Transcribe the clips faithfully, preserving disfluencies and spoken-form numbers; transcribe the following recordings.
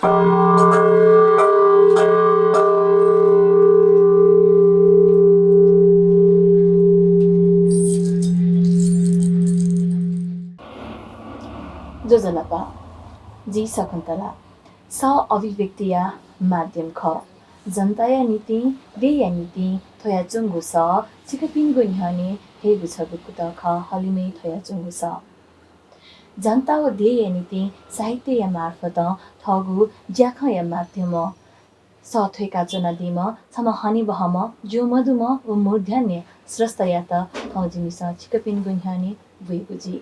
ज्वजलपा, जि शकुन्तला। सः अभिव्यक्तिया माध्यम खः। जनताया निंतिं, देय्‌या निंतिं थ्वयाच्वंगु सः छिकपिनिगु न्ह्यःने हयेगु छगू कुतः खः, हलिमय् थ्वयाच्वंगु सः। जनता व देय्‌या निंतिं साहित्यया मार्फतं थःगु ज्याखँया माध्यमं सः थ्वय्‌काच्वनादीम्ह छम्ह हनेबहःम्ह, ज्वः मदुम्ह व मूर्धन्य स्रष्टायात थौं जिमिसं छिकपिनिगु न्ह्यःने ब्वयेगु जुइ।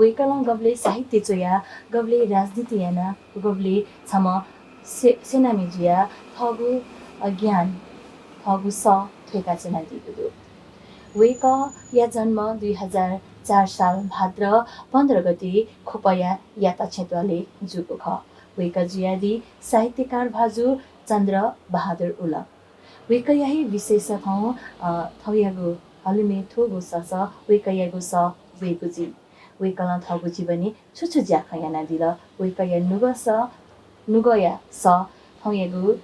वय्‌कलं गबलय् साहित्य च्वयाः, गबलय् राजनीति यानाः, गबलय् छम्ह से-, सेनामि जुयाः थःगु, अ, ज्ञान, थःगु सः थ्वय्‌काच्वनादीगु दु। वय्‌कःया जन्म दुई हजार चार साल भाद्र पन्ध्र गते ख्वपया याता छेँ त्वालय् जूगु खः। वय्‌कः जुयादी साहित्यकार भाजु चन्द्र बहादुर उलंग। वय्‌कःया हे विशेषता थौं, अ, थौंयागु हलिमय् थ्वःगु सःसः वय्‌कःयागु सः ब्वयेगु जुइ। वय्‌कलं थःगु जीवनय् छु छु ज्याखँ यानादिल, वय्‌कःया नुगः सः, नुगःया सः थौंयागु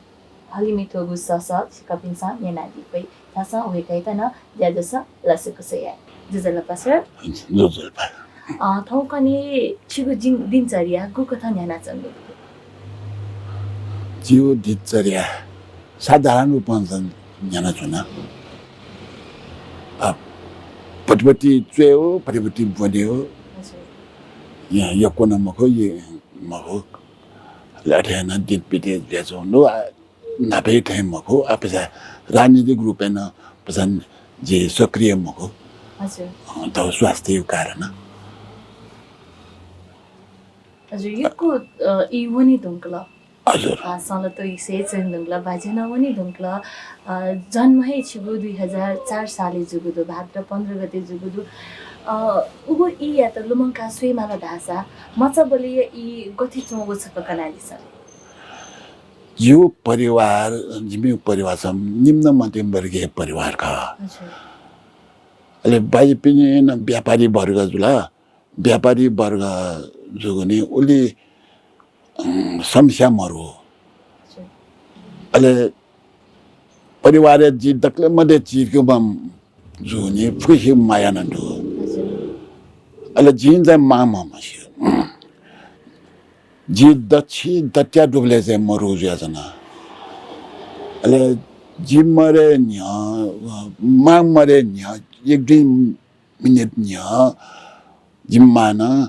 हलिमय् थ्वःगु सःसः छिकपिन्सं न्यनादी फइ। धाःसा वय्‌कःयात नं ज्याझ्वलय् लसकुस याये। ज्वजलपा सर। ज्वजलपा। अ, थौंकन्हय् छिगु जिन-, दिनचर्या गुकथं न्ह्यानाच्वंगु? जिगु दिनचर्या साधारण रूपं न्ह्यानाच्वना। अ, भतिभति च्वयेगु, भतिभति ब्वनेगु। हजुर। य-, यक्व नं मखु, य-, मखु। अले अथे यानाः दिन बिते जुयाच्वंगु दु। आ, न्हापाया थें मखु, अय्‌सा राजनीतिक रूपय् नं अय्‌सा जि सक्रिय मखु। हजुर। अ, थःगु स्वास्थ्यया कारणं। हजुर, यक्व, अ, ई वने धुंकल। हजुर। अ, सँ ला त्वइसे च्वने धुंकल, बाज्या नं वने धुंकल। अ, जन्म हे छिगु दुई हजार चार सालय् जूगु दु, भाद्र पन्ध्र गते जूगु दु। अ, उगु ईयात लुमंकाः स्वयेमाल धाःसा मचाबलय्‌या ई गथे च्वंगु छकः कनादिसँ। जिगु परिवार, जिमिगु परिवार चाहिँ निम्न मध्यम वर्गीय परिवार खः। अच्छा। अले बाज्यापिनि नं व्यापारी वर्ग जुल। व्यापारी वर्ग जूगुलिं उलि, अँ, समस्या मरु। अच्छा। अले परिवारय् जि दकलय् मध्ये चिधिकःम्ह जूगुलिं फुक्कसिगु माया नं दु। अले जिं चाहिँ मां म्हमस्यू। जि दच्छि दत्या दुबलय् चाहिँ मरु जुयाच्वना। अले जि मरे न्ह्यः, मां मरे न्ह्यः एक दुई मिनेट न्ह्यः जिमि मां नं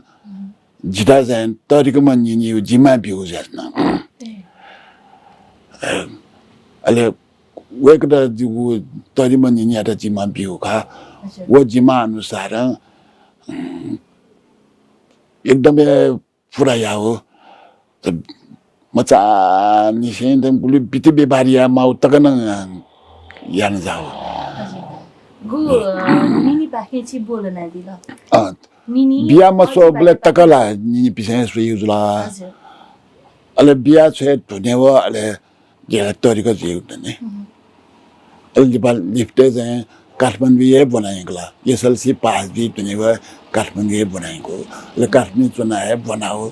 जितः चाहिँ तःधिकःम्ह निनिगु जिम्मा ब्यूगु जुयाच्वना। अले वय्‌कःयात जिगु तःधिकःम्ह निनियात जिम्मा ब्यूगु खः। अच्छा। व जिम्मा अनुसारं, उम्, एकदमै पुरा याःगु। त मचांनिसें एकदम गुलि बिति व्यवहार यायेमाःगु तक नं याना जाःगु। हजुर। गु, अ, निनिपाखें छि ब्वलनादिल? अँ। निनि बिया मछ्वःबलय् तक ला निनिपिसं हे स्वइगु जुल। हजुर। अले बिया छ्वये धुनेवं अले जिगु तःधिक जुइगु दनि। हम्म। अले लिपा लिफतय् चाहिँ काठमाडौँ हे ब्वना यंकल। एसएलसी पास जुइ धुनेवं काठमाडौँ हे ब्वना यंकू। अले काठमाडौँ च्वना हे ब्वनागु।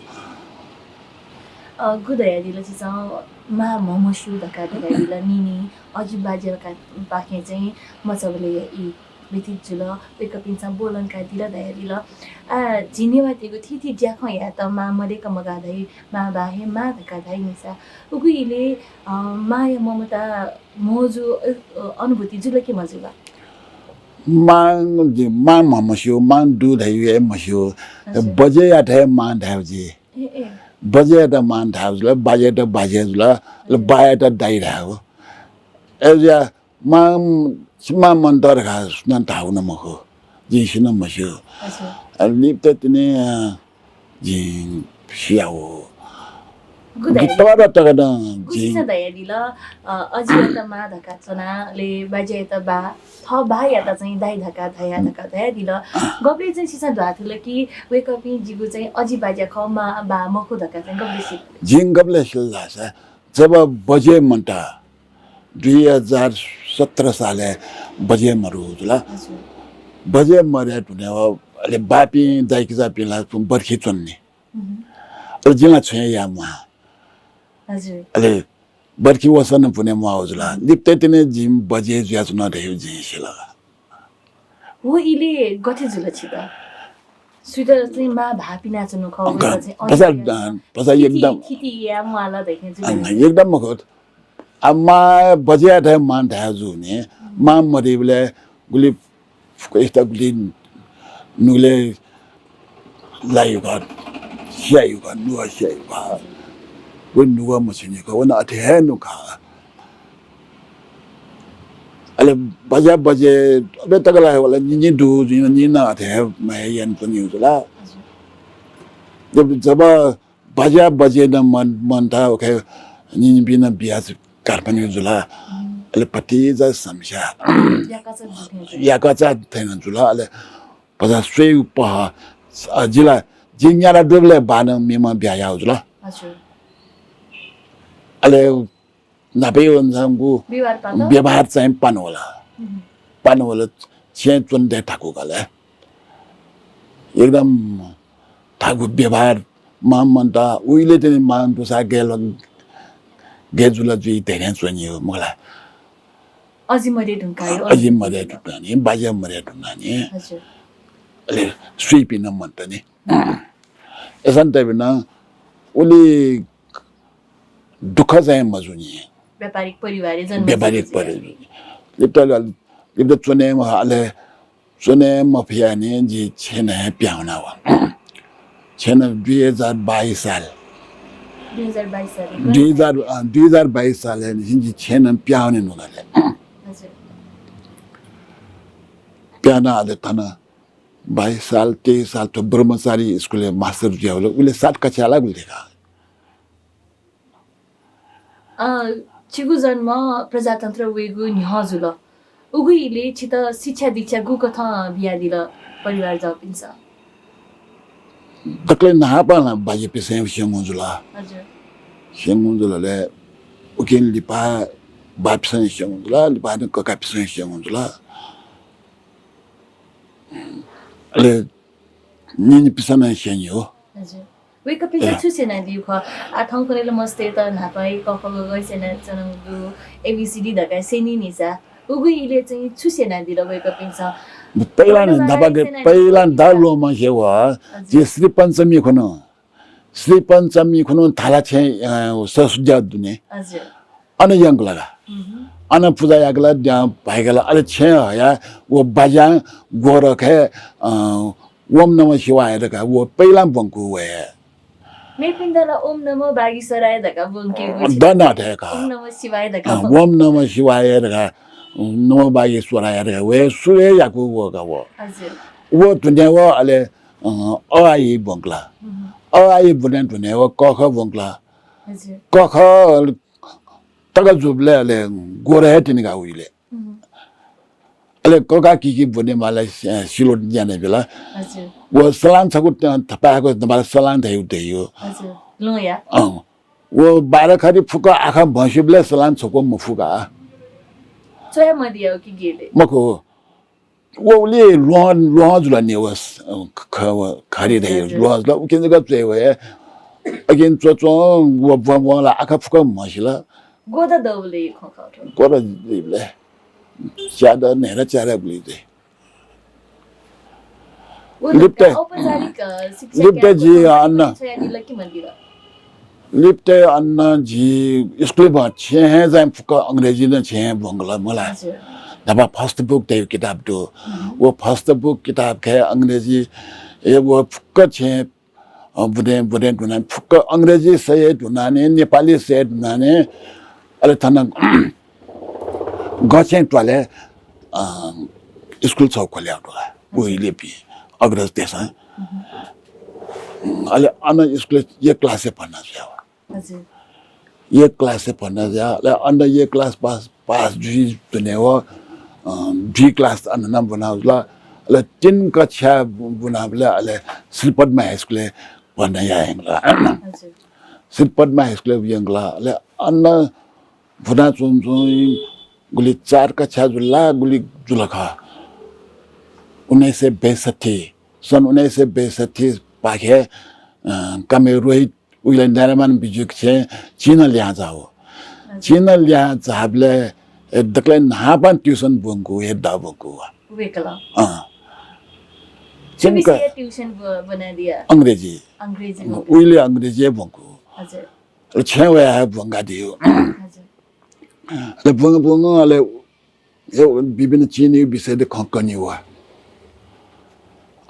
अ, गु धयादिल छिसं मां म्हमस्यू धकाः धयादिल निनि, अजि बाज्या का-, पाखें चाहिँ मचाबलय्‌या ई व्यतीत जुल, वय्‌कःपिन्सं ब्वलंकादिल धयादिल। आ, झी नेवाःतय्‌गु थीथी ज्याखँयात मां मदय्‌क मगाः धाइ, मां बाः हे मां धकाः धाइ मिसा। उगु इलय्, अ, मांया ममता म्हो जू, अ, अनुभूति जुल कि मजुल? मां, मां म्हमस्यू, मां दु धइगु हे मस्यू। अच्छा। बज्यायात हे मां धायेगु जि। ए, ए। बज्यायात मां धायेगु जुल, बाज्यायात बाज्या जुल, अले बायायात दाइ धायेगु। अय्‌जुया मां, छि मां मन्त धकाः सुनां धाःगु नं मखु, जिं सि नं मस्यू। अच्छा। अले लिपतय् तिनि, अ, जिं सियागु। गु धयादिल? तःधं तक नं गु जिं छिसं धयादिल, अ, अजियात मां धकाः च्वना, अले बाज्यायात बाः, थः बाःयात चाहिँ दाइ धकाः धया धकाः धयादिल। गबलय् चाहिँ छिसं ध्वाथुल कि वय्‌कःपिं जिगु चाहिँ अजि बाज्या खः, मां बाः मखु धकाः चाहिँ गबलय् सिल? जिं गबलय् सिल धाःसा, जब बज्या मन्त दुई हजार सत्र सालय् बज्या मरु जुल। हजुर। बज्या मरे धुनेवं अले बाःपिं दाइकिजापिं ला बर्खी च्वन नि। हम्म। अले जिं ला छुं हे याये म्वाः। हजुर। अले बर्खी वसः नं पुने म्वाः जुल। लिपतय् तिनि जिं बजे जुयाच्वना धयागु जिं सिल। व इलय् गथे जुल छित? सुइत चाहिँ मां भाःपिनाच्वनु खः, वय्‌कः चाहिँ अझ पसा, अ, पसा स्थिति, एकदम स्थिति या म्वाल धइथें जुल। अँ, एकदम मखु। आ, मां बजे धया मां धया जूनि, मां मदइबलय् गुलि फुक्क इष्ट गुलि नुगलय् लाइगु खः, स्याइगु खः, नुगः स्याइगु खः। व नुगः मछिनिगु खः, व नं अथे हे नुगः खः। अले बज्या बजे अबे तक ला हे वल, नि, नि दु, नि, नि नं अथे हे माया याना च्वनीगु जुल। हजुर। जब, जब बज्या बजे नं मन, मन त ओके, नि, नि बिना बिया काठ पनि जुल। हम्म। अले भतिचा समस्या। याकःचा जुल। याकःचा थें जुल। अले भचा स्वयेगु पहः, अ, जिला, जि न्याला दुबलय् बानं मेम्ह ब्याहा याः जुल। हजुर। अले न्हापाया वंसांगु व्यवहार पात? व्यवहार चाहिँ पान वल। हम्म। पान वल, छेँ च्वने दये थाकु का ले। एकदम थाकु व्यवहार, मां मन्त, उइले तिनि मां दुसा गय् ल-, गय् जुल जुइ धैर्य च्वनी हो, मखु ला। अझ मदये धुंकाः यो अझ मदये धुंकाः नि, बाज्या मदये धुंकाः नि। हजुर। अले सुइपिं नं मन्त नि। अय्‌सां तय्‌पिं नं उलि दुःख चाहिँ मजू नि। व्यापारिक परिवारय् जन्म व्यापारिक जुल। परिवार। लिपत, लिपत च्वने म-, अले च्वने मफया नि जि छेँनं हे पिहां वना व। छेँनं दुई हजार बाइस साल। दुई हजार बाइस साल। दुई हजार, अ, दुई हजार बाइस सालय् निसें जि छेँनं पिहां वने नुगः ले। हजुर। पिहां वना अले थन बाइस साल, तेइस साल थ्व ब्रह्मचारी स्कुलय् मास्टर जुया वल। उलि सात कक्षा ला गुलि का। अ, छिगु जन्म प्रजातन्त्र वयेगु न्ह्यः जुल। उगु इलय् छित शिक्षा दीक्षा गुकथं बियादिल परिवार जःपिन्सं? दकलय् न्हापां ला बाज्यापिसं स्यंगु जुल। हजुर। स्यंगु जुल ले, उकिं लिपा बापिसं स्यंगु जुल, लिपा नं ककापिसं स्यंगु जुल। अले निनिपिसं नं स्यनी हो। हजुर। वय्‌कःपिन्सं छु स्यनादिउ खः? आ, थौंकन्हय् ला मस्तय्‌त न्हापां क ख ग घ स्यनाच्वनागु दु, एबीसीडी धकाः स्यनी नि सा। उगु इलय् चाहिँ छु स्यनादिल वय्‌कःपिन्सं? पहिला नं न्हापा गे, पहिला नं दा ल्वःमंसे व, हजुर। जि श्री पञ्चमी खुन्हु, श्री पञ्चमी खुन्हु धाला छेँ, अ, सरस्वती ज्या दुने। हजुर। अन यंकल का। हम्म। अन पुजा याकल, द्यां भाइकल, अले छेँ हया व बाज्यां ग्वरखय्, अ, ओम नमः शिवाय धकाः व पहिला ब्वंकू वये। मेपिन्त ला ओम नमः बागेश्वराय धकाः ब्वंकेगु अ, दन धय्‌का। ओम नमः शिवाय धकाः अ, ब्वं- ओम नमः शिवाय धकाः, नमः बागेश्वराय धकाः वये सुरु हे याकू व का व। हजुर। व दुने व अले, अ, अ आ इ ब्वंकल। हम्म। अ आ इ ब्वने दुने व क ख ब्वंकल। हजुर। क ख तक जूबलय् अले ग्वरय् हे तिनि का उइले। हम्म। अले कका किकि ब्वने माला सि-, सिलो ज्याने बेला। हजुर। व सलान छकू त-, थपाय्‌क नबाल सलान धयु धयु। हजुर। लुँया। अँ। व बाह्र खरी फुक्क आखा म्हसिबलय् सलान छकू मफुका। च्वया मदिया कि गेले? मखु। व उलि ल्वहं, ल्वहं जुल नि व स-, ख-, व खरी धइ हजुर। ल्वहं जुल, उकिं जक च्वय् वये। अकिं च्वच्वं व ब्वं, ब्वं ला आखा फुक्क म्हसिल। गोदा दबलय् खँ खः थ्व। गोदा दबलय्। च्यादँ न्हय्‌दँ च्यादँ गुलि दइ। व लिपतय्, औपचारिक, अ, शिक्षा लिपतय् जि अन छोयादिल कि मदिल? लिपतय् अन जि स्कुलय् ब्वं छेँ हे चाहिँ फुक्क अंग्रेजी नं छेँ हे ब्वंकल मला। हजुर। न्हापा first book धइगु किताब दु। हम्म। व first book किताब खय् अंग्रेजी हे व फुक्क छेँ, अ, बुँदे, बुँदे दुनाने फुक्क अंग्रेजी सय् दुनाने, नेपाली सय् दुनाने, अले थन गछेँ त्वालय्, अ, स्कुल छौ खोल्या दु का। हजुर। उहिले पि अग्रज देशं। हम्म। अले अन स्कुलय् एक class हे भर्ना जुया। हजुर। एक class हे भर्ना जुया, अले अन एक class पास, पास जुइ धुने व, अ, दुई class अन नं ब्वना जुल। अले तीन कक्षा ब्वनाबलय् अले श्री पद्मा high school-य् भर्ना याये यंकल। हजुर। श्री पद्मा high school-य् यंकल। अले अन ब्वना च्वं च्वं गुलि चार कक्षा जुल ला, गुलि जुल खः। उन्नाइस सय बैसठ्ठी, सन् उन्नाइस सय बैसठ्ठी पाखे, अ, कामे रोहित उइले नारायणमान बिजुक छेँ चिन ल्याहां झाव। चिन ल्याहां झाबलय्, ए, दकलय् न्हापां tuition ब्वंकू, हे द ब्वंकू। वय्कलं? अँ। छु विषय tuition ब्व-, ब्वनादिया? अंग्रेजी। अंग्रेजी ब्वंकू। उइले अंग्रेजी हे ब्वंकू। हजुर। अले छेँ वया हे ब्वंकादियो। हजुर। अले ब्वंग ब्वंग अले यो विभिन्न चिनियो विषय दे खँ कनियो।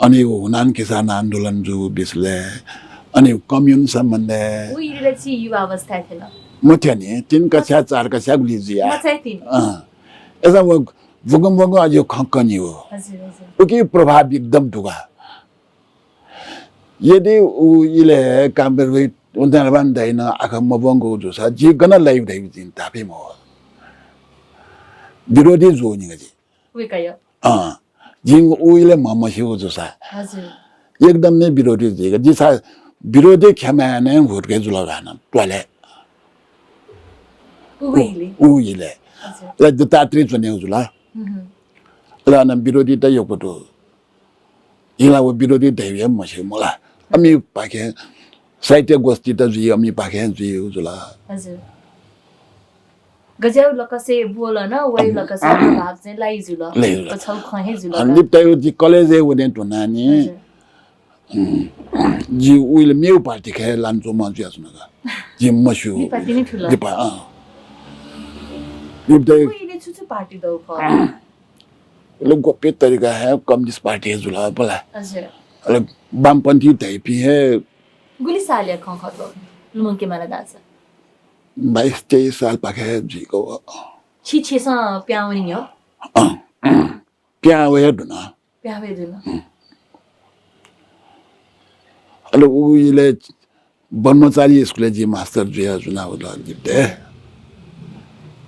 अनि हुनान किसान आन्दोलन जू बिसले, अनि commune सम्बन्धे। उइले छि युवा अवस्था थिएन। मथ्यानि, तीन कक्षा, चार कक्षा गुलि जुया। मचाइ तीन। अँ। एसा व ब्वंग ब्वंग अझ खँ कनियो। हजुर, हजुर। उकी प्रभाव एकदम दुगा। यदि उ इले कामबेर वइ उन्तान बान दाइन आखा मब्वंगु जूसा, जि गन लाइव धाइबि जिं धापे मव। विरोधी जूनि गजि। वय्कःयो? अँ, जिं उ इले म्हमस्यू जूसा। हजुर। एकदम नै विरोधी जुइगु। जिसा विरोधी खेमाय् नै हुर्के जुल गान, त्वाले। उगु इले? उ इले। हजुर। ल दत्तात्रेय च्वनेगु जुल। हम्म। ल अन विरोधी त यक्व दु। इला व विरोधी धैर्य मसे मला। अमी पाखे साहित्य गोष्ठी त जुइ, अमी पाखे जुइ जुला। हजुर। गज्याउ लकसे बोल न, वइ लकसे प्रभाव चाहिँ लाइ जुल। लाइ जुल। छौ खँ हे जुल। अनि लिप्तायु जि कलेज हे वने धुनानि। हजुर। हम्म। जि उइले मेउ पार्टी खे लान चो मजुया सुनगा। जि मस्यु। नि पार्टी नि ठुला। दिपा, अँ। लिप्तायु उइले छु छु पार्टी दौ ख? लो गोप्य तरिका हे कम्युनिस्ट पार्टी हे जुल बला। हजुर। अले वामपन्थी धैपी हे। गुलि सालया खँ खः थ्व, लुमंके माला दास? बाइस तेइस साल पाखे जुइगु। छि छेसं प्यावनि न्यौ? अँ, प्यावे दुन। प्यावे दुन। अले उ इले ब्रह्मचारी स्कुलय् जि मास्टर जुया जुना उल लिप्ते।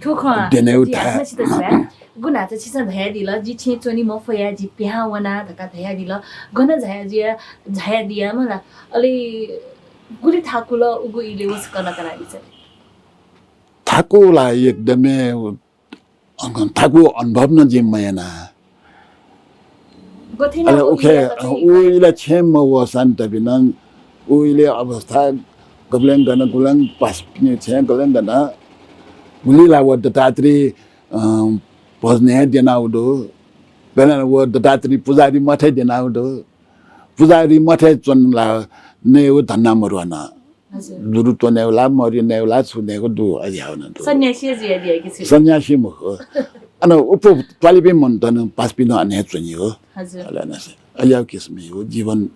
थ्व खँ देनेउ जि था। आत्मसित जुया। गुना त छिसं धयादिल, जि छेँ च्वनी मफया, जि प्याहा वना धका धयादिल। गन झाया जुया, झाया दिया मला। अले गुलि थाकुल उगु इले वस कन कना दिसले। थाकुला एकदमै अ, थाकु अनुभव न जिं मयाना। अले उखे, उ इला छेँ मवःसां तबिनं, उ इले अवस्था गबलें गन, गुलें पासपिनि छेँ गलें गन, गुलि ला व दत्तात्रेय, अ, भजने देना उदु, गन व दत्तात्रेय पुजारी मठय् देना उदु, पुजारी मठय् च्वन ला नयेउ धन्ना मरुवाना। हजुर। दुरु त्वनेगु ला, मरि नयेगु ला, छु नयेगु दु, अज्याःगु नं दु। सन्यासी जुयादिया कि छु? सन्यासी मखु। अन उप त्वालिपिं मनूत नं पासपिं नं अन हे च्वनी हो। हजुर। अले अन से, अज्याःगु किसिमं हो जीवन।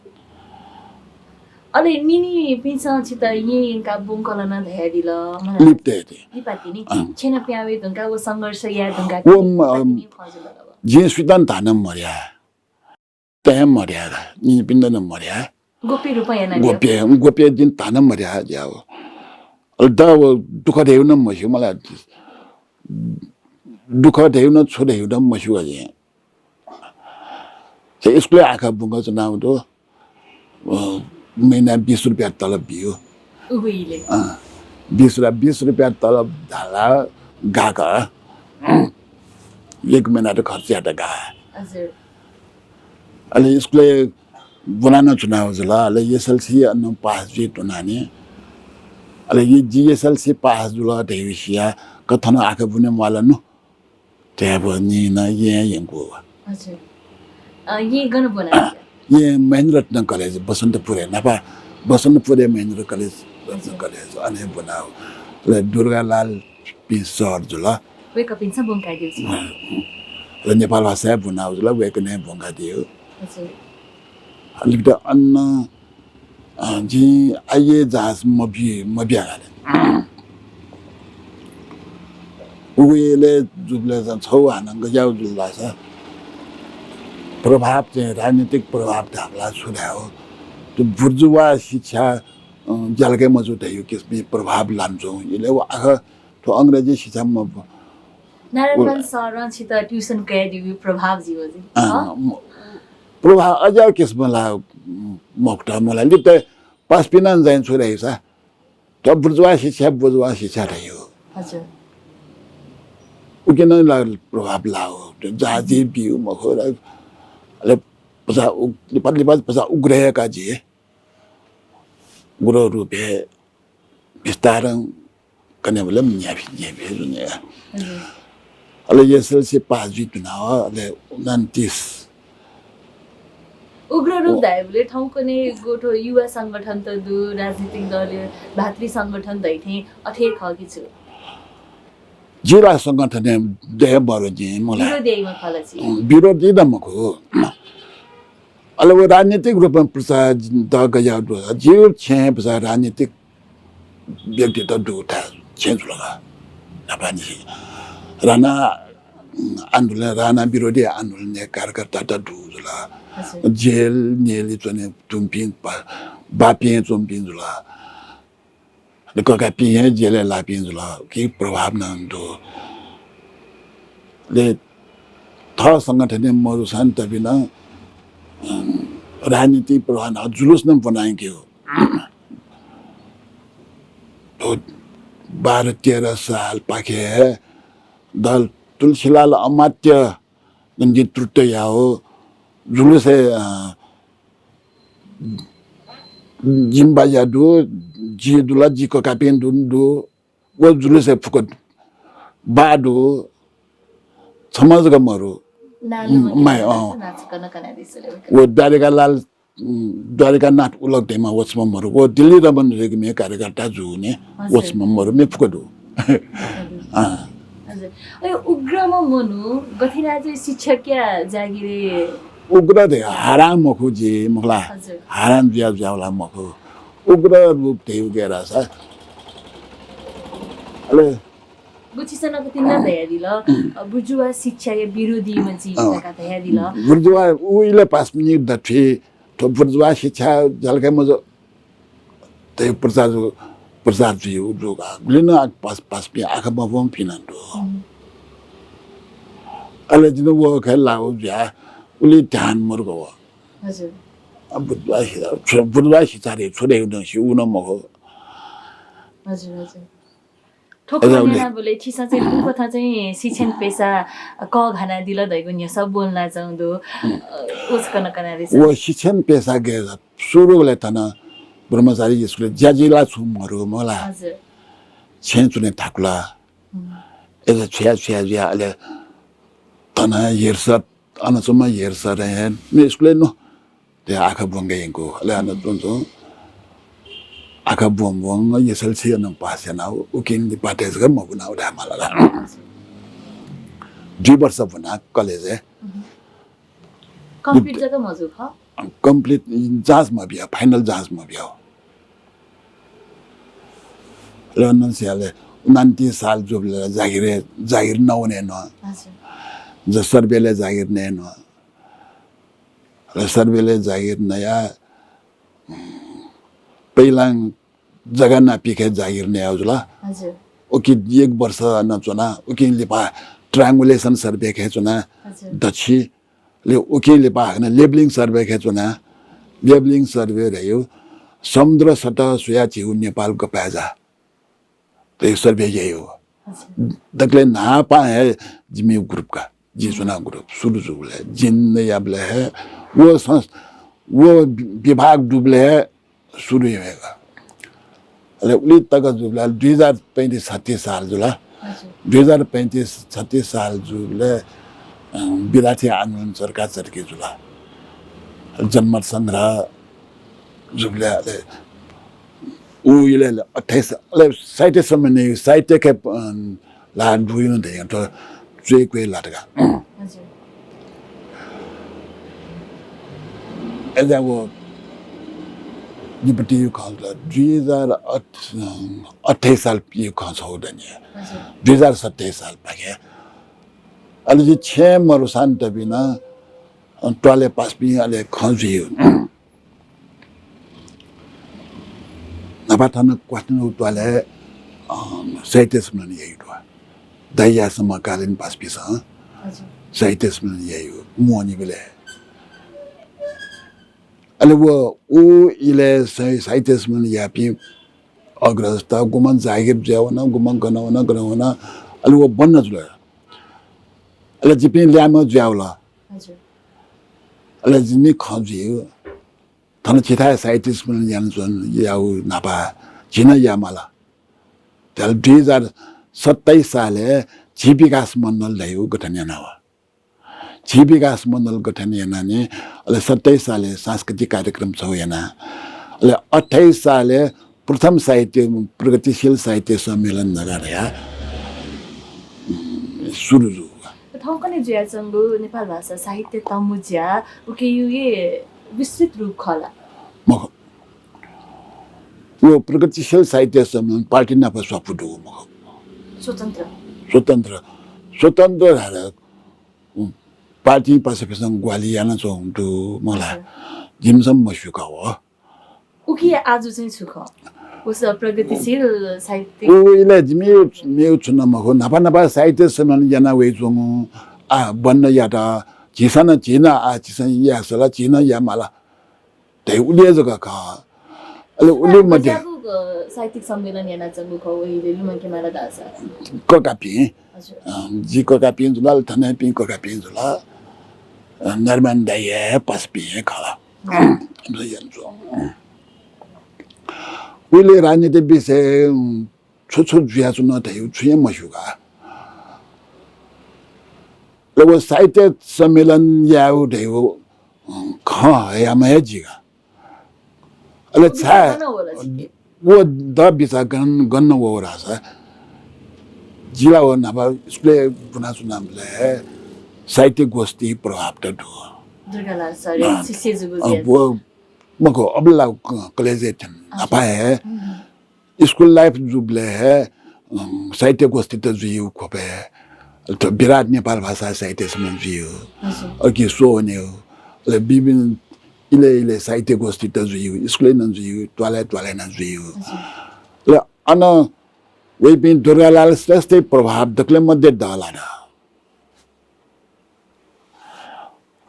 अले निनिपिन्सं छित येँ यंका बुंकल नं धयादिल, मला। लिप्ते हे। लिपातिनि। अँ। छेँ न प्यावे धुंका व संघर्ष या धुंका व म-, लिपातिनि खँ जुल लब। जिं सुइतन धानं मर्या। तयं मर्या, निपिन्द नं मर्या। गोप्य रूपं याना गोप्य, गोप्य जिं धानं मर्या ज्याव। अले द व दुःख धयाउ नं मस्यू मला। दुःख धयाउ नं छु धयाउ नं मस्यू अले। से स्कुलय् आखा बुंक च्वनाउ दु। अ, महिना बिस रुपियाँ तलब बिउ। उगु इले। अँ, बिस रुपियाँ, बिस रुपियाँ तलब धाला गाका। एक महिना त खर्च यात गा। हजुर। अले स्कुलय् बुना नं च्वनाउ जुल, अले एसएलसी अन पास जुइ धुनानि। अले यि जि एसएलसी पास जुल धयाउ सिया, कथन आखा बुने म्वाल नु। धयाव नि नं येँ यंकू। हजुर। अ, येँ गन बुना? येँ महेन्द्र रत्न कलेज, बसन्तपुरय्, नापा बसन्तपुरय् महेन्द्र कलेज, रत्न हजुर। कलेज, अन हे बुनाउ। अले दुर्गालाल पिं सर जुल। वय्कःपिन्सं बुंकादिउ छु। अँ, अले नेपाल भाषा हे बुनाउ जुल, वय्कलं हे बुंकादिउ। हजुर। अले त अन, अ, जिं आइए जहाज मबि-, मबिया गाले। उगुले जुबले जन छौ हानं गज्याउ जुल लासा प्रभाव चाहिँ राजनीतिक प्रभाव धापला छु धायो। त बुर्जुवा शिक्षा, अ, ज्यालके मजु धयु किसिमि प्रभाव लान छु। इले व आख थ्व अंग्रेजी शिक्षा म नारायण मान सरं छित tuition कयादिउ प्रभाव जिउ जि। अँ, म-, प्रभाव अज्याउ किसिम ला, म-, मखुत मला लिप्त पासपिं नं जाइन छु धाइसा। त बुर्जुवा शिक्षा, बुर्जुवा शिक्षा धाइ हो। हजुर। उके नं ला प्रभाव ला हो। त जाति बिउ मखु ला, अले पचा उ-, लिपा, लिपा पचा उग्रह का जे। गुरु रूपे बिस्तारं कन्हय्‌बलय् न्ह्याबलें न्ह्याबलें जुल। हजुर। अले एसएलसी पास जुइ धुनाः अले उनन्तिस। उग्र रूप धायेबलय् थौंकन्हय् गुगु युवा संगठन त दु, राजनीतिक दल, भातृ संगठन धइथें अथे खः कि छु? जिला संगठनय् दये मरु जिं मला। विरोधी याइम्ह खः ला छि? अँ, विरोधी नं मखु। अले व राजनीतिक रूपमा प्रचार द गज्याः दु। जिगु छेँय् प्रचार राजनीतिक व्यक्तित्व दुगु थाय् छेँ जुल का। न्हापांनिसें राणा आन्दोलन, राणा विरोधी आन्दोलनया कार्यकर्ता त दुगु जुल। हजुर। जेल न्यय्‌लय् च्वने धुंपिं बा-, बापिं च्वंपिं जुल। ककापिं हे जेलय् लाःपिं जुल, कि प्रभाव नं दु। ले थः संगठनय् मरुसां तपिं नं, अम, राजनीतिक प्रभाव नं जुलुस नं ब्वनायंकेगु। थ्व बाह्र तेह्र सालपाखे दल तुलसीलाल अमात्य नेतृत्व याःगु जुलुसय्, अ, जिमि बाज्या दु, जि दु ला, जि ककापिं दु, दु, व जुलुसय् फुक्क बा दु, छम्ह जक मरु। नां उम्, माय, अँ। नां छकः नं कनादिसँ ले। व द्वारिकालाल, उम्, द्वारिकानाथ उलक धइम्ह व छम्ह मरु। व दिल्ली दमन रेग्मीया कार्यकर्ता जूगुलिं व हजुर। छम्ह मरु, मेपिं फुक्क दु। हजुर। अँ। हजुर। अले उग्रम्ह मनू गथे यानाः चाहिँ शिक्षकया जागिरय्? उग्र धयागु हारां मखु जि, मखु ला। हजुर। हारां जुया जुयावला मखु। उग्र रूप धयागु गय् धाःसा, अले गुचिसनकतिं नं धयादिल, अ, बुर्जुवा शिक्षाया विरोधीम्ह जि अँ। धकाः धयादिल। बुर्जुवा उइले पासपिनि दथुइ, थ्व बुर्जुवा शिक्षा झलकाय् मजू धयागु प्रचार जु-, प्रचार जुइ, उ जूगु का। गुलिं नं पास-, पासपिं आखः मब्वंपिं नं दु। हम्म। अले जिं व खँय् लागू जुया, उलि ध्यान मदुगु व। हजुर। अ, बुर्जुवा शि-, छु-, बुर्जुवा शिक्षा रे, छु रे नं सि, उ नं मखु। हजुर, हजुर। थ्व खँ अझ उले न्यनाबलय् छिसं चाहिँ गुकथं चाहिँ शिक्षण पेसा कःघानादिल धइगु न्ह्यसः ब्वनाच्वंगु दु। हम्म। अ, उ छकः नं कनादिसँ। व शिक्षण पेसा गय् सुरुबलय् थन ब्रह्मचारी स्कुलय् ज्या जुइ ला छु मरु मला। हजुर। छेँय् च्वने थाकु ला। हम्म। अय्‌सा छुया छुया जुया अले थन हेड सर, अन च्वंम्ह हेड सरं हे मे स्कुलय् नु धयाः आखः ब्वंके यंकू। अले अन च्वंच्वं आखः ब्वं ब्वं एसएलसी नं पास याना, उकिं लिपा तय्‌सक मब्वना उ धायेमाल ला। दुई वर्ष ब्वना कलेजय्। हम्म। complete जक मजू खः? complete जाँच मबिया, final जाँच मबिया। अले अनंसियाले उनन्तिस साल जूबलय् जागिर, जागिर नवने नं। हजुर। ज-, सर्वेलय् जागिर नये नं। अले सर्वेलय् जागिर नया, पहिलां जग्गा नापीखे जागिर नया जुल। हजुर। उकी एक वर्ष नं च्वना, उकिं लिपा triangulation सर्वेखे च्वना, हजुर। दछि ले उकिं लिपा हाकनं levelling सर्वेखे च्वना। levelling सर्वे धयागु समुद्र सतह स्वयाः झीगु नेपाल गपाय् जा धयागु सर्वे याइगु। अच्छा। दकलय् न्हापां हे जिमि group का, जिं च्वना group सुरु जूबलय्, जिं याबलय् हे व संस-, व विभाग दुबलय् हे सुरु यायेगु। अले उलि तक जूबलय् दुई हजार पैंतिस छत्तीस साल जुल। हजुर। दुई हजार पैंतिस छत्तीस साल जूबलय्, अ, विद्यार्थी आन्दोलन चर्काचर्की जुल। जनमत संग्रह जूबलय् अले उ इलय् अट्ठाइस, अले साहित्य सम्मेलन, साहित्यखे, अ, ला दुई नं धयागु थ्व च्वय् क्वय् लात का। हजुर। अय्‌सा व निपतिया खँ जुल, दुई हजार अट्ठाइस सालया खँ छगू दनि। हजुर। दुई हजार सत्ताइस सालपाखे। अले जि छेँय् मरुसां तपिं नं, अ, त्वालय् पासापिं अले खँ जुइ। न्हापा थन क्वाथनौ त्वालय्, अ, साहित्य सम्मेलन याइगु दु। दाइया समकालीन पासापिंसं हजुर। साहित्य सम्मेलन याइगु मोहनीबलय्। अले व उ इलय् साहि-, साहित्य सम्मेलन याःपिं अग्रजत गुम्हं जागिर जुया वन, गुम्हं गन वन, गन वन, अले व बन्द जुल। अले जिपिं ल्याय्म्ह जुयावल। हजुर। अले जिमि खँ जुइ। थन छिथाय् साहित्य सम्मेलन यानाच्वंगु याउ न्हापा झी नं यायेमाल। अले दुई हजार सत्ताइस सालय् झी विकास मण्डल धयागु गठन यानाव। झी विकास मण्डल गठन यानानि अले सत्ताइस सालय् सांस्कृतिक कार्यक्रम छगू याना। अले अट्ठाइस सालय् प्रथम साहित्य, प्रगतिशील साहित्य सम्मेलन धकाः धया, उम्, सुरु जू। थौंकन्हय् जुयाच्वंगु नेपाल भाषा साहित्य तमु ज्या उकिया विस्तृत रूप खः ला? मखु। व प्रगतिशील साहित्य सम्मेलन पार्टी नाप स्वापू दुगु मखु। स्वतन्त्र। स्वतन्त्र। स्वतन्त्र धाःसा, उम्, पार्टी पासापिसं ग्वाहालि यानाच्वंगु दु मला। हजुर। जिमिसं मस्यू का व। उकिया आजु चाहिँ छु खः? उस प्रगतिशील साहित्यिक उ इलय् जिमि मेगु छु नं मखु। न्हापा न्हापा साहित्य सम्मेलन याना वइच्वंगु, आ, बन्द यात। झीसं नं, झी नं, आ, झीसं याये सला, झी नं याये माला। धइ उलि जक खः। अले उलि मध्ये साहित्यिक सम्मेलन यानाच्वंगु खः, उहिले लुमंके माला धाःसा। ककापिं। हजुर। अँ, जि ककापिं जुल, अले थनयापिं ककापिं जुल। अँ, नरिमान दाइ हे पासापिं हे खः। उहिले राजनीति विषय, उम्, छु छु जुयाच्वन धइगु छु हे मस्यू का। अले व साहित्य सम्मेलन यायेगु धइगु, अँ, खँ हयाम्ह हे जि का। अले व छाय् बिचाः गन वल छिके? व द बिचाः गन, गन वल धाःसा, जि ला व न्हापा स्कुलय् ब्वनाच्वनाबलय् साहित्य गोष्ठी प्रभाव त दु। दुर्गालाल सर, अँ, शिष्य जुगु अँ, जुया। व मखु, अबलय् ला क-, कलेजय् थें न्हापा हे। हम्म। स्कुल लाइफ जूबलय् हे, अम, साहित्य गोष्ठी त जुइगु ख्वपय्। त विराट नेपाल भाषा साहित्य सम्मेलन जुइगु। हजुर। अले कि स्वनिगु। अले विभिन्न इलय् इलय् साहित्य गोष्ठी त जुइगु, स्कुलय् नं जुइगु, त्वालय् त्वालय् नं जुइगु। हजुर। अले अन वइपिं दुर्गालाल श्रेष्ठया प्रभाव दकलय् मध्ये दःलात।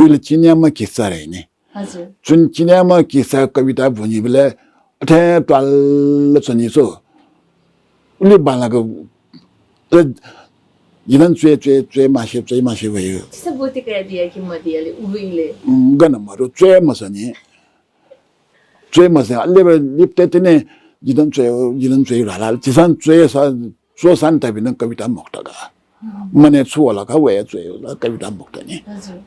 उहिले चिन्याम्ह किस्सा रहे नि। हजुर। चुन चिन्याम्ह किस्सा कविता ब्वनीबलय् अथे त्वाल्ल च्वनी छु। उलि बांलाक, अ, जिं नं च्वये, च्वये, च्वये मासे, च्वये मासे वयो। छिसं ब्वति कयादिया कि मदिया ले उबलय्? उम्, गन मरु, च्वये मसनि। च्वये मसनि। अले लिपतय् तिनि जिं नं च्वये, जिं नं च्वये धाल। झीसं च्वये स-, च्वसां तबिनं कविता मखुत का। मनय् छु वल का, वया च्वये वल, कविता मखुत नि। हजुर।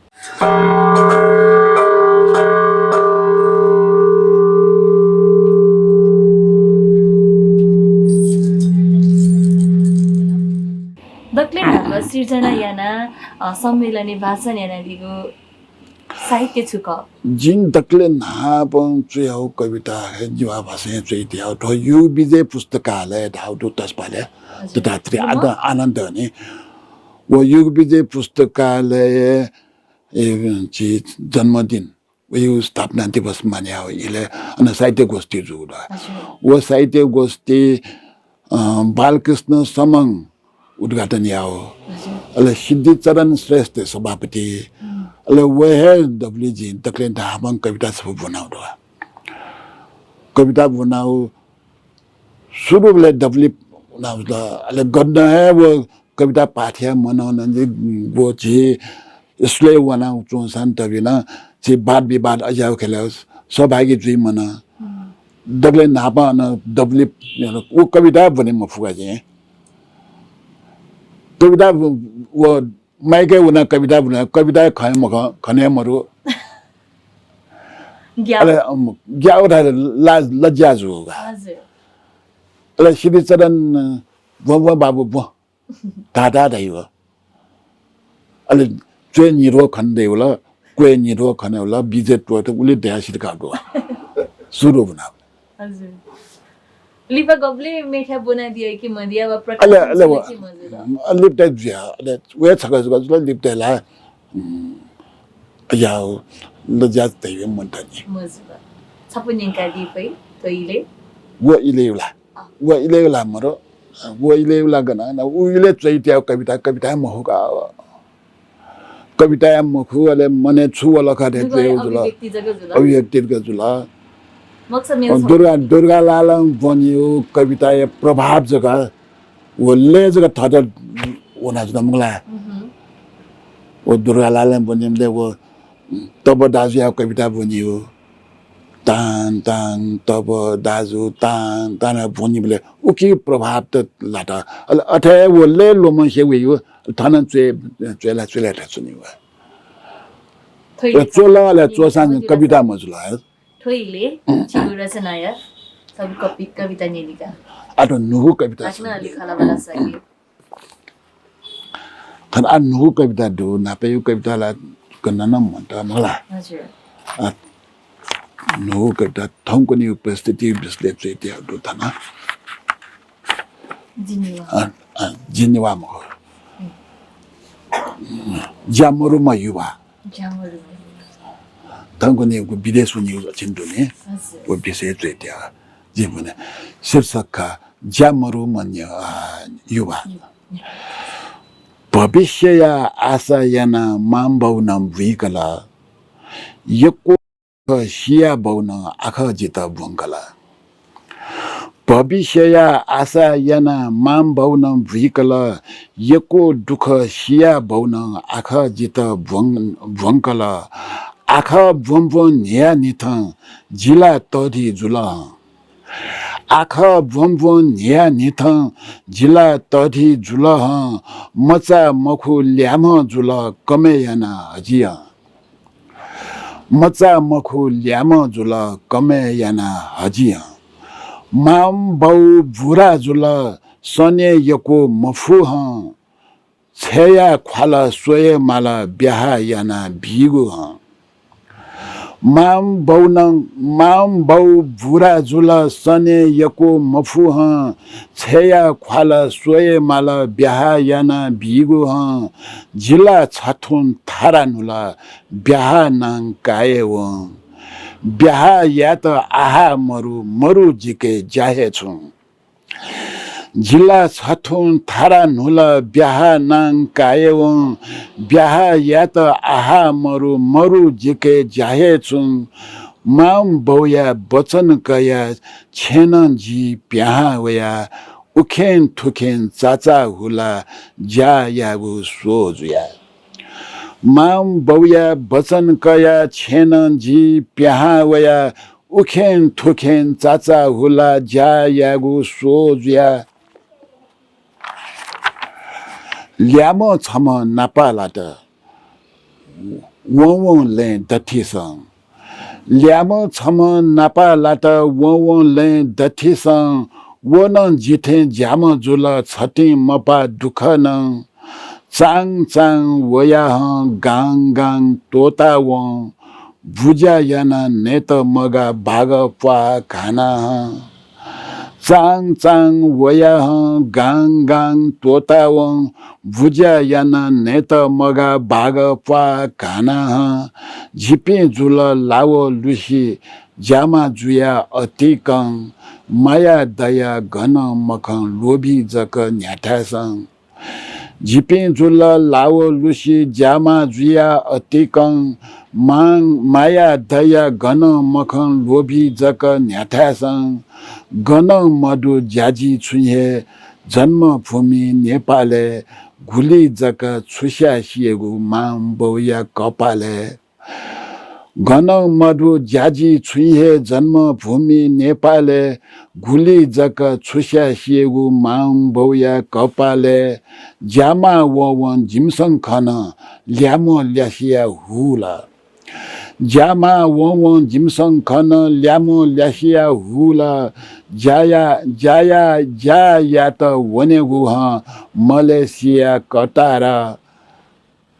दकले न्हापा सिर्जना याना, अ, सम्मेलनय् वाचन यानादीगु साहित्य छु खः? जिं दकले न्हापां च्वयागु कविता हे नेवाः भाषां च्वयातयागु थ्व युगविजय पुस्तकालय धाःगु दु तसपालय्। हजुर। दत्तात्रेय आनन्द नि। व युगविजय पुस्तकालय, ए, झी जन्मदिन, वयागु स्थापना दिवस मानय् इलय् अन साहित्य गोष्ठी जूगु दु। हजुर। व साहित्य गोष्ठी, अ, बालकृष्ण समं उद्घाटन याः। हजुर। अले सिद्धिचरण श्रेष्ठ सभापति। हम्म। अले व हे दबुलिइ जिं दकले न्हापां कविता छपु ब्वनागु दु। कविता ब्वनागु सुरुबलय् दबुलिइ ब्वनागु दु। अले गन हे व कविता पाठ याये मनंनि, व झी स्कुलय् वनाच्वंसां तबिनं झी वाद विवाद अज्याःगु खलय् सहभागी जुइ मन। हम्म। दबुलिइ न्हापां अन दबुलिइ व कविता ब्वने मफुका जिं। कविता व माइकय् वनाः कविता ब्वना, कविता खँ हे मखं, खने हे मरु। ग्याः। अले, अम, ग्याः धाःसा लाज, लज्या जू का। हजुर। अले सिद्धिचरण, ब्वँ, ब्वँ बाबु, ब्वँ। धाः, धाः धाइ व। अले च्वय् निद्वः खने दइ वल, क्वय् निद्वः खने वल, बिजय् त्वःते उलि दया सिधकाः दु। सुरु ब्वना। हजुर। लिपा गबलें मेथाय् ब्वनादिया कि मदिया वा प्रकाशन अले, अले जुल व-, कि मजुल? अले लिपतय् जुया, अले व हे छकः जक जुल, लिपतय् ला, उम्, या, लज्या धइबलय् मन्त नि। मजुल। छपु न्यंकादी फइ, थ्व इलय्? व इलय् ला। अँ। व इलय् ला मरु, व इलय् ला गन, न, उ इलय् च्वयातयागु कविता, कविता मखु का। कविता हे मखु, अले मनय् छु वल का धयाः च्वयागु जुल। अभिव्यक्ति जक जुल। अभिव्यक्ति जक जुल। मखुसा मेल अ, छौ। दुर्गा, दुर्गालालं ब्वनीगु कविताया प्रभाव जक, व लय् जक थःत वनाच्वन मखु ला। उहुँ। व दुर्गालालं ब्वनीबलय् व तब दाजुया कविता ब्वनीगु। तां तां तब दाजु तां तां ब्वनीबलय् उकी प्रभाव त लात। अले अथे हे व लय् ल्वःमंसे वइ, थन च्वय्, च्वय् ला च्वय् ला थ्व च्वनी व। थ्व इलय् च्वल, अले च्वःसां कविता मजुल। थ्व इलय् छिगु रचनाया छगू कवि-, कविता न्यनेका। आः थ्व न्हूगु कविता आः नं अले खँल्हाबल्हा सके। थन आः न्हूगु कविता दु, न्हापायागु कविता ला गन नं मन्त मला। हजुर। आः न्हूगु कविता थौंकन्हय् उपस्थिति बिस्ले च्वय् तयागु दु थन। जिनिवा। आः, आः, जिनिवा मखु। ज्या मरुम्ह युवा। ज्या मरुम्ह युवा। थौंकन्हय् विदेश वनीगु अछिन दुने। हजुर। व विषय च्वय् तयागु। जिं भने शीर्षक खः, ज्या मरुम्ह न्य-, आ, युवा। युवा। भविष्यया आशा यानाः मांबौनं बुइकल। यक्व दुःख सियाबौनं आखः जितः ब्वंकल। भविष्यया आशा यानाः मांबौनं बुइकल। यक्व दुःख सियाबौनं आखः जितः ब्वं-, ब्वंकल। आखः ब्वंब्वं न्हियान्हिथं जि ला तःधि जुल हं। आखः ब्वंब्वं न्हियान्हिथं जि ला तःधि जुल हं। मचा मखु ल्याय्म्ह जुल कमय् यानाः हजि हं। मचा मखु ल्याय्म्ह जुल कमय् यानाः हजि हं। मांबौ बुरा जुल सने यक्व मफु हं। छय्या ख्वाल स्वये माल ब्याहा याना बीगु हं। मांबौनं, मांबौ बुरा जुल सने यक्व मफु हं। छय्या ख्वाल स्वये माल ब्याहा याना बीगु हं। जि ला छथुं थारा न्हुल ब्याहा नां काये वं। ब्याहा यायेत आहा मरु, मरु जिके ज्या हे छुं। जि ला छथुं थारा न्हुल ब्याहा नां काये वं। ब्याहा यायेत आहा मरु, मरु जिके ज्या हे छुं। मांबौया वचन कयाः छेँनं जि प्याहां वया। उखें थुखें चाचा हुला ज्या यायेगु स्वः जुया। मांबौया वचन कयाः छेँनं जि प्याहां वया। उखें थुखें चाचा हुला ज्या यायेगु स्वः जुया। ल्याय्म्ह छम्ह नापा लात वं वं लँय् दथिसं। ल्याय्म्ह छम्ह नापा लात वं वं लँय् दथिसं। व नं जिथें ज्याःम्ह जुल छतिं मपाः दुःख नं। चां चां वया हं गां गां त्वःता वं। बुज्या यानाः नयेत मगाः बागः प्वाः घाना हं। चां चां वया हं गां गां त्वःता वं। बुज्या यानाः नयेत मगाः बागः प्वाः घाना हं। झीपिं जुल लाव लुसि ज्यामा जुया अतिकं। माया दया गनं मखं लोभी जक न्ह्याथाय्सं। झीपिं जुल लाव लुसि ज्यामा जुया अतिकं। मां, माया दया गनं मखं लोभी जक न्ह्याथाय्सं। गनं मदु ज्याझी छुं हे जन्मभूमि नेपालय्। गुलि जक छुस्या सियेगु मांबौया कपालय्। गनं मदु ज्याझी छुं हे जन्मभूमि नेपालय्। गुलि जक छुस्या सियेगु मांबौया कपालय्। ज्यामा वंवं जिमिसं खन ल्याय्म्ह ल्यासेया हुला। ज्यामा वंवं जिमिसं खन ल्याय्म्ह ल्यासेया हुला। ज्याया, ज्याया, ज्या यायेत वनेगु हं मलेसिया कतार।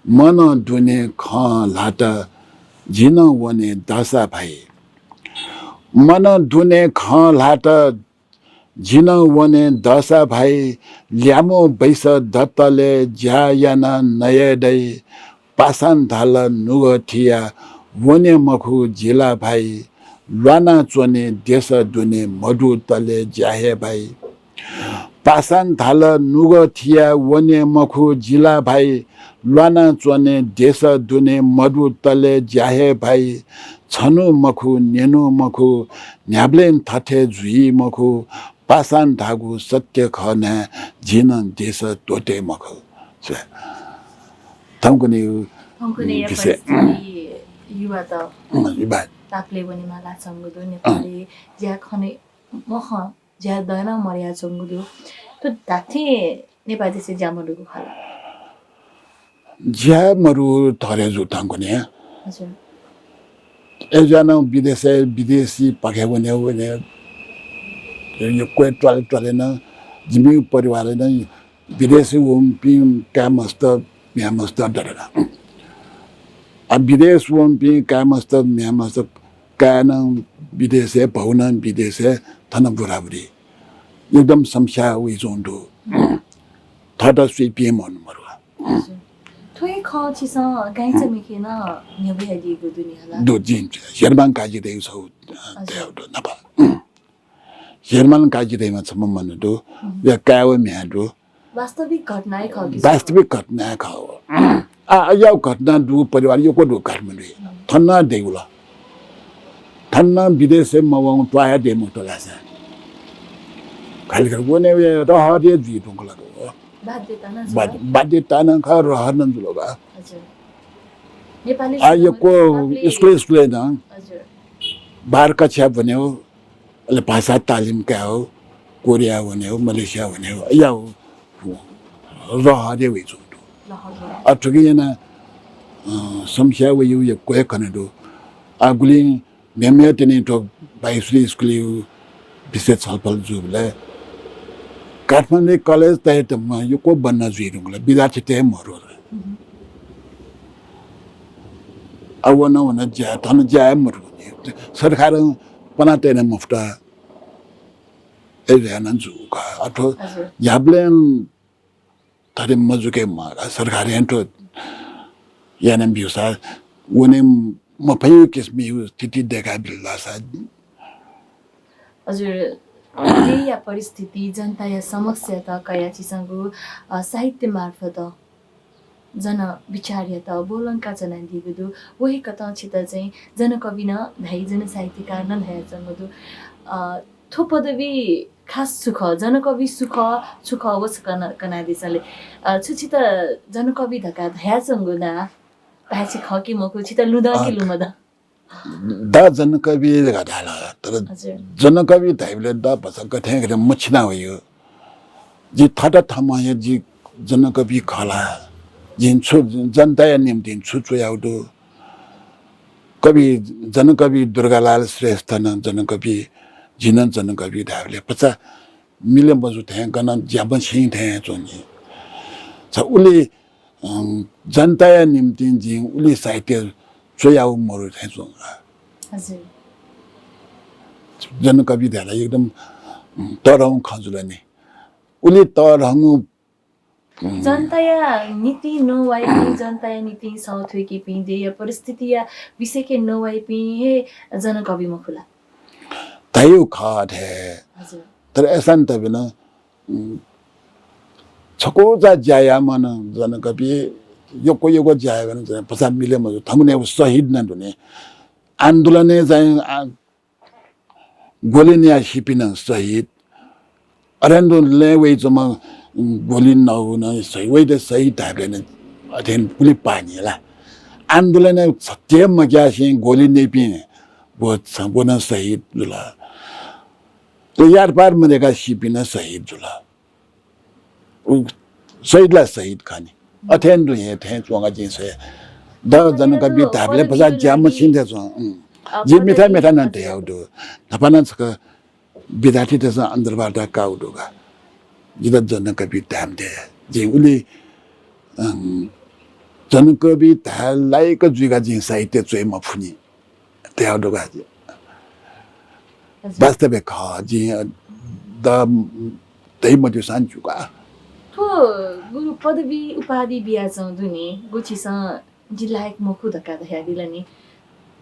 मनं दुने खँ ल्हात, जि नं वने दःसा भाइ। मनं दुने खँ ल्हात, जि नं वने दःसा भाइ। ल्याय्म्ह बैस दतले ज्या याना नये दइ। पासां धाल नुगः थिया वने मखु जि ला भाइ। ल्वाना च्वने देश दुने मदु तले ज्या हे भाइ। पासां धाल नुगः थिया वने मखु जि ला भाइ। ल्वाना च्वने देश दुने मदु तले ज्या हे भाइ। छन्हु मखु, न्यन्हु मखु, न्ह्याबलें थथे जुइ मखु। पासां धाःगु सत्य खः नं, जि नं देश त्वःते मखु। थौंकन्हय् थौंकन्हय् विषय। परिस्थिति युवात अँ, युवा। तापालय् वनेमालाच्वंगु दु, नेपालय् ज्या खने मखं ज्या दयेनं मरयाच्वंगु दु। थ्व धात्थें नेपाः देशय् ज्या मदुगु खः ला? ज्या मदु थें जुल धुंकल नि। हजुर। अय्‌जुयाः नं विदेशय्, विदेशीपाखे वने, वने, यक्व त्वालय्, त्वालय् नं जिमि परिवारय् नं विदेशय् वंपिं काय्‌मस्त, म्ह्याय्‌मस्त दत। आ, विदेश वंपिं काय्‌मस्त, म्ह्याय्‌मस्त, काय् नं विदेशय्, भौ नं विदेशय्, थन बुराबुरी। एकदम समस्या वइच्वंगु दु। थःत स्वइपिं मदु, मरु। हजुर। थ्व हे खँ छिसं गाइचा मेखे नं न्ह्यब्वयादीगु दु नि हला? दु, जिं हेर्मान काजी धइगु छगू, अ, हजुर। धयागु दु, नापं। हेर्मान काजी धइम्ह छम्ह मनू दु, हम्म। वया काय् व म्ह्याय् दु। वास्तविक घटना हे खः कि? वास्तविक घटना हे खः। आ, अज्याःगु घटना दुगु परिवार यक्व दु काठमाडौँय्। हम्म। थन नं दइगु ला। थन नं विदेशय् मवंगु त्वाःया दइम्ह तलासा। खालि खालि वने वये रहर हे जुइ धुंकल दु। बाध्यता नं जुल। बाध्य-, बाध्यता नं खः, रहर नं जुल का। हजुर। नेपाली आ, सिनेमा यक्व नेपाली स्कुल, स्कुलय् नं। हजुर। बाह्र कक्षा वनेगु, अले भाषा तालिम कायेगु, कोरिया वनेगु, मलेसिया वनेगु, अज्याःगु रहर हे वइच्वंगु दु। रहर। आ, थुकिं यानाः, अ, समस्या वइगु यक्व हे खने दु। आ, गुलिं मेमेगु तिनि थ्व बागेश्वरी स्कुलय् विषय छलफल जूबलय् काठमाडौँ कलेजतय् त म यक्व बन्द जुइ धुंकल, विद्यार्थीत हे मरु। हम्म। आ, वन वन ज्या, थन ज्या हे मरु। सरकारं पना तये नं मफुत। अय्‌जुयाः नं जूगु खः। आ, थ्व हजुर। न्ह्याबलें थथे मजुके म्वाः का, सरकारं थ्व याना ब्यूसा वने मफइगु किसिमयु स्थिति दय्‌का बिल धाःसा। हजुर, देय्‌या परिस्थिति, जनताया समस्यात कयाः छिसं गु, अ, साहित्य मार्फत जनविचारयात ब्वलंका च्वनादीगु दु। व हे कथं छित चाहिँ जनकवि नं धाइ, जनसाहित्यकार नं धयाच्वंगु दु। अ, थ्व पदवी खास छु खः, जनकवि छु खः, छु खः, व छकः नं कनादिसँ ले। अ, छु छित जनकवि धकाः धयाच्वंगु नां पाय्‌छि खः कि मखु, छित लुँ दं कि अ, लुँ मदं? द जनकवि धकाः धाल, तर हजुर। जनकवि धाइबलय् द भचा गथें गथें मछिना वइगु। जि थःत थम्हं हे जि जनकवि खः ला, जिं छु जनताया निंतिं छु च्वयागु दु? कवि, जनकवि दुर्गालाल श्रेष्ठ नं जनकवि, जि नं जनकवि धायेबलय् भचा मिले मजू थें, गन ज्या मछिं थें च्वं नि। छ उलि, अं, जनताया निंतिं जिं उलि साहित्य च्वयागु मरु थें च्वं का। हजुर। जनकवि धायेला एकदम, अं, तःधंगु खँ जुल नि। उलि तःधंगु जनताया निंतिं नवाइपिं, जनताया निंतिं सः थुइकीपिं, देय्‌या परिस्थितिया विषयके नवाइपिं हे जनकवि मखु ला? धाइगु खः अथे। हजुर। तर अय्‌सां तबिन, उम्, छकूचा ज्या याःम्ह नं जनकवि, यक्व यक्व ज्या याःम्ह नं जन-, भचा मिले मजू। थौंकन्हय् शहीद नं दु नि। आन्दोलनय् चाहिँ आ, गोली नयाः सीपिं नं शहीद, अथें तुं लँय् वइच्वंम्ह, उम्, गोली नःगु नं शहीद, वइत शहीद धायेबलय् नं अथें उलि पाः नि ला। आन्दोलनय् छत्ते मग्यासें गोली नइपिं व छ-, व नं शहीद जुल। त यारपार मदय्‌काः सीपिं नं शहीद जुल। उ शहीद ला शहीद खः नि। अथें तुं हे थें च्वंगु जिं स्वये। द जनकवि धायेबलय् भचा ज्या मछिं थें च्वं। उम्। अ, जिं मिथाय् मिथाय् नं धयागु दु। न्हापा नं छकः विद्यार्थीतय्‌सं अन्तर्वार्ता काःगु दु का। जितः जनकवि धाये मते। जिं उलि, अं, जनकवि धाये लायक जुइका जिं साहित्य च्वये मफुनि। धयागु दु का। हजुर। वास्तवय् खः, जिं द धइ मज्यूसां ज्यू का। थ्व गु पदवी उपाधि बियाच्वंगु दु नि, गु छिसं जि लायक मखु धकाः धयादिल नि।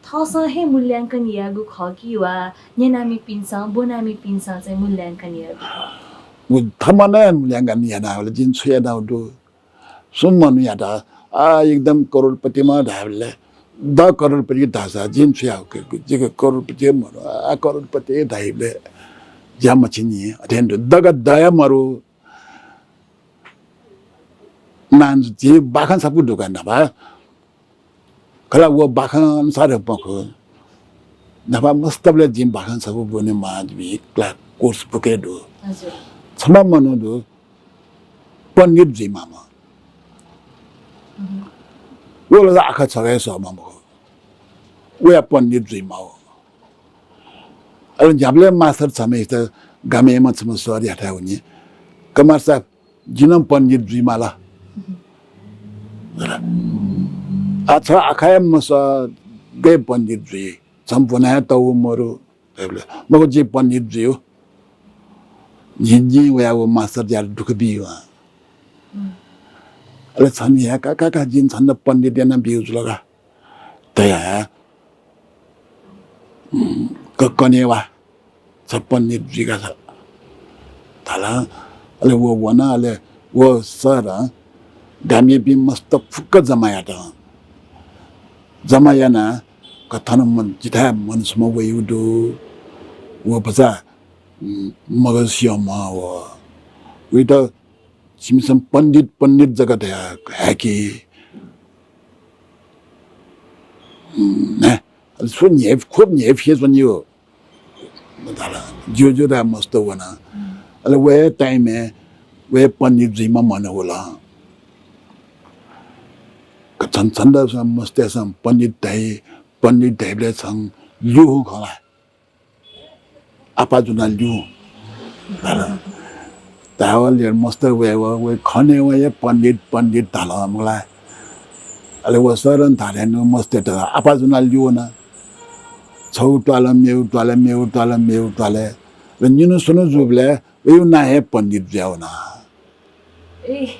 थःसं हे मूल्यांकन यायेगु खः कि वा न्यनामिपिन्सं, ब्वनामिपिन्सं चाहिँ मूल्यांकन यायेगु खः? व थःम्हं नं मूल्यांकन यानावल, जिं छु यानागु दु। सुं मनूयात, आ, एकदम करोडपतिम्ह धायेबलय्, द करोडपति धाःसा जिं छु यायेगु, जिके करोडपति हे मरु, आ, करोडपति धाइबलय् ज्या मछिं नि, अथें दु, दगा दया मरु। नां जि बाखं छपु दुकान न्हापा। खला व बाखं अनुसार मखु। न्हापा मस्तबलय् जिं बाखं छपु ब्वने माः, जिमि class course book-य् दु। हजुर। छम्ह मनू दु, पण्डित जुइमाःम्ह। मह्म। व ला आखः छगः हे सःम्ह मखु। वया पण्डित जुइमाः। अले न्ह्याबलें मास्टर छम्ह इष्ट गामय् छम्ह सरयाथाय् वनी। कमार साहब, जि नं पण्डित जुइमाल। आ, छ आखः हे मसः, गय् पण्डित जुइ? छम्ह ब्वना हे तःगु मरु। मखु, जि पण्डित जुइ। झिंझिं वयाः व मास्टरयात दुःख बी वं। अले छन्हि हे का, का, का, जिं छन्त पण्डित याना ब्यूगु जुल का धयाः, उम्, क-, कने वा, छ पण्डित जुइका छ धाल। अले व वन, अले व सरं गामय्‌पिं मस्त फुक्क जमा यात। जमा यानाः क थन मन, जिथाय् मनसम्म वइगु दु। व भचा, उम्, मगज स्यंम्ह व। वइत छिमिसं पण्डित, पण्डित जक धयाः हाय्‌की। उम्, ने, अले छु न्ह्यइप-, खुब न्ह्यइपुसे च्वनीगु धाल। ज्यू ज्यू धयाः मस्त वन। अले व हे time-य् व हे पण्डित जुइम्ह मनू वल। क-, छन, छन्त मस्तय्‌सं पण्डित धाइ, पण्डित धाइबलय् छं ल्यूगु खः ला? आपा जुना ल्यू धाल। धायेवं ल्यू, मस्त वयेवं, वय् खनेवं हे पण्डित, पण्डित धाल मखु ला। अले व सरं धाःथें नं मस्तय्‌त आपा जुना ल्यू वन। छगू त्वालं मेगु त्वालय्, मेगु त्वालं मेगु त्वालय्। अले निन्हु स्वन्हु जूबलय् वय्‌गु नां हे पण्डित जुया वन। ए।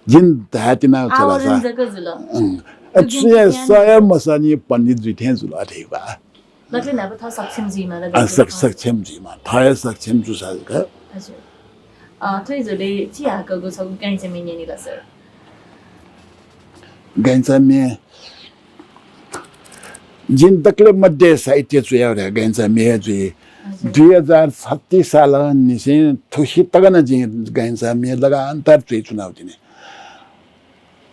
जिं धाये तिना आवरण छलासा। जक जुल। अँ। अ, छुं हे सः हे मसःनि पण्डित जुइ थें जुल अथे बा। दकले न्हापा थः सक्षम जुइमाल, अ, दकले सक-, थः। सक्षम जुइमाः। थः हे सक्षम जूसा जक। हजुर। अ, थ्व हे झ्वलय् चिहाकःगु छगू गाइचा म्ये न्यनेला सर। गाइचा म्ये जिं दकले मध्ये साहित्य च्वया रे गाइचा म्ये जुइ। हजुर। दुई हजार छत्तीस सालंनिसें थुसी तक नं जिं गाइचा म्ये लगातार च्वइच्वनागु तिनि।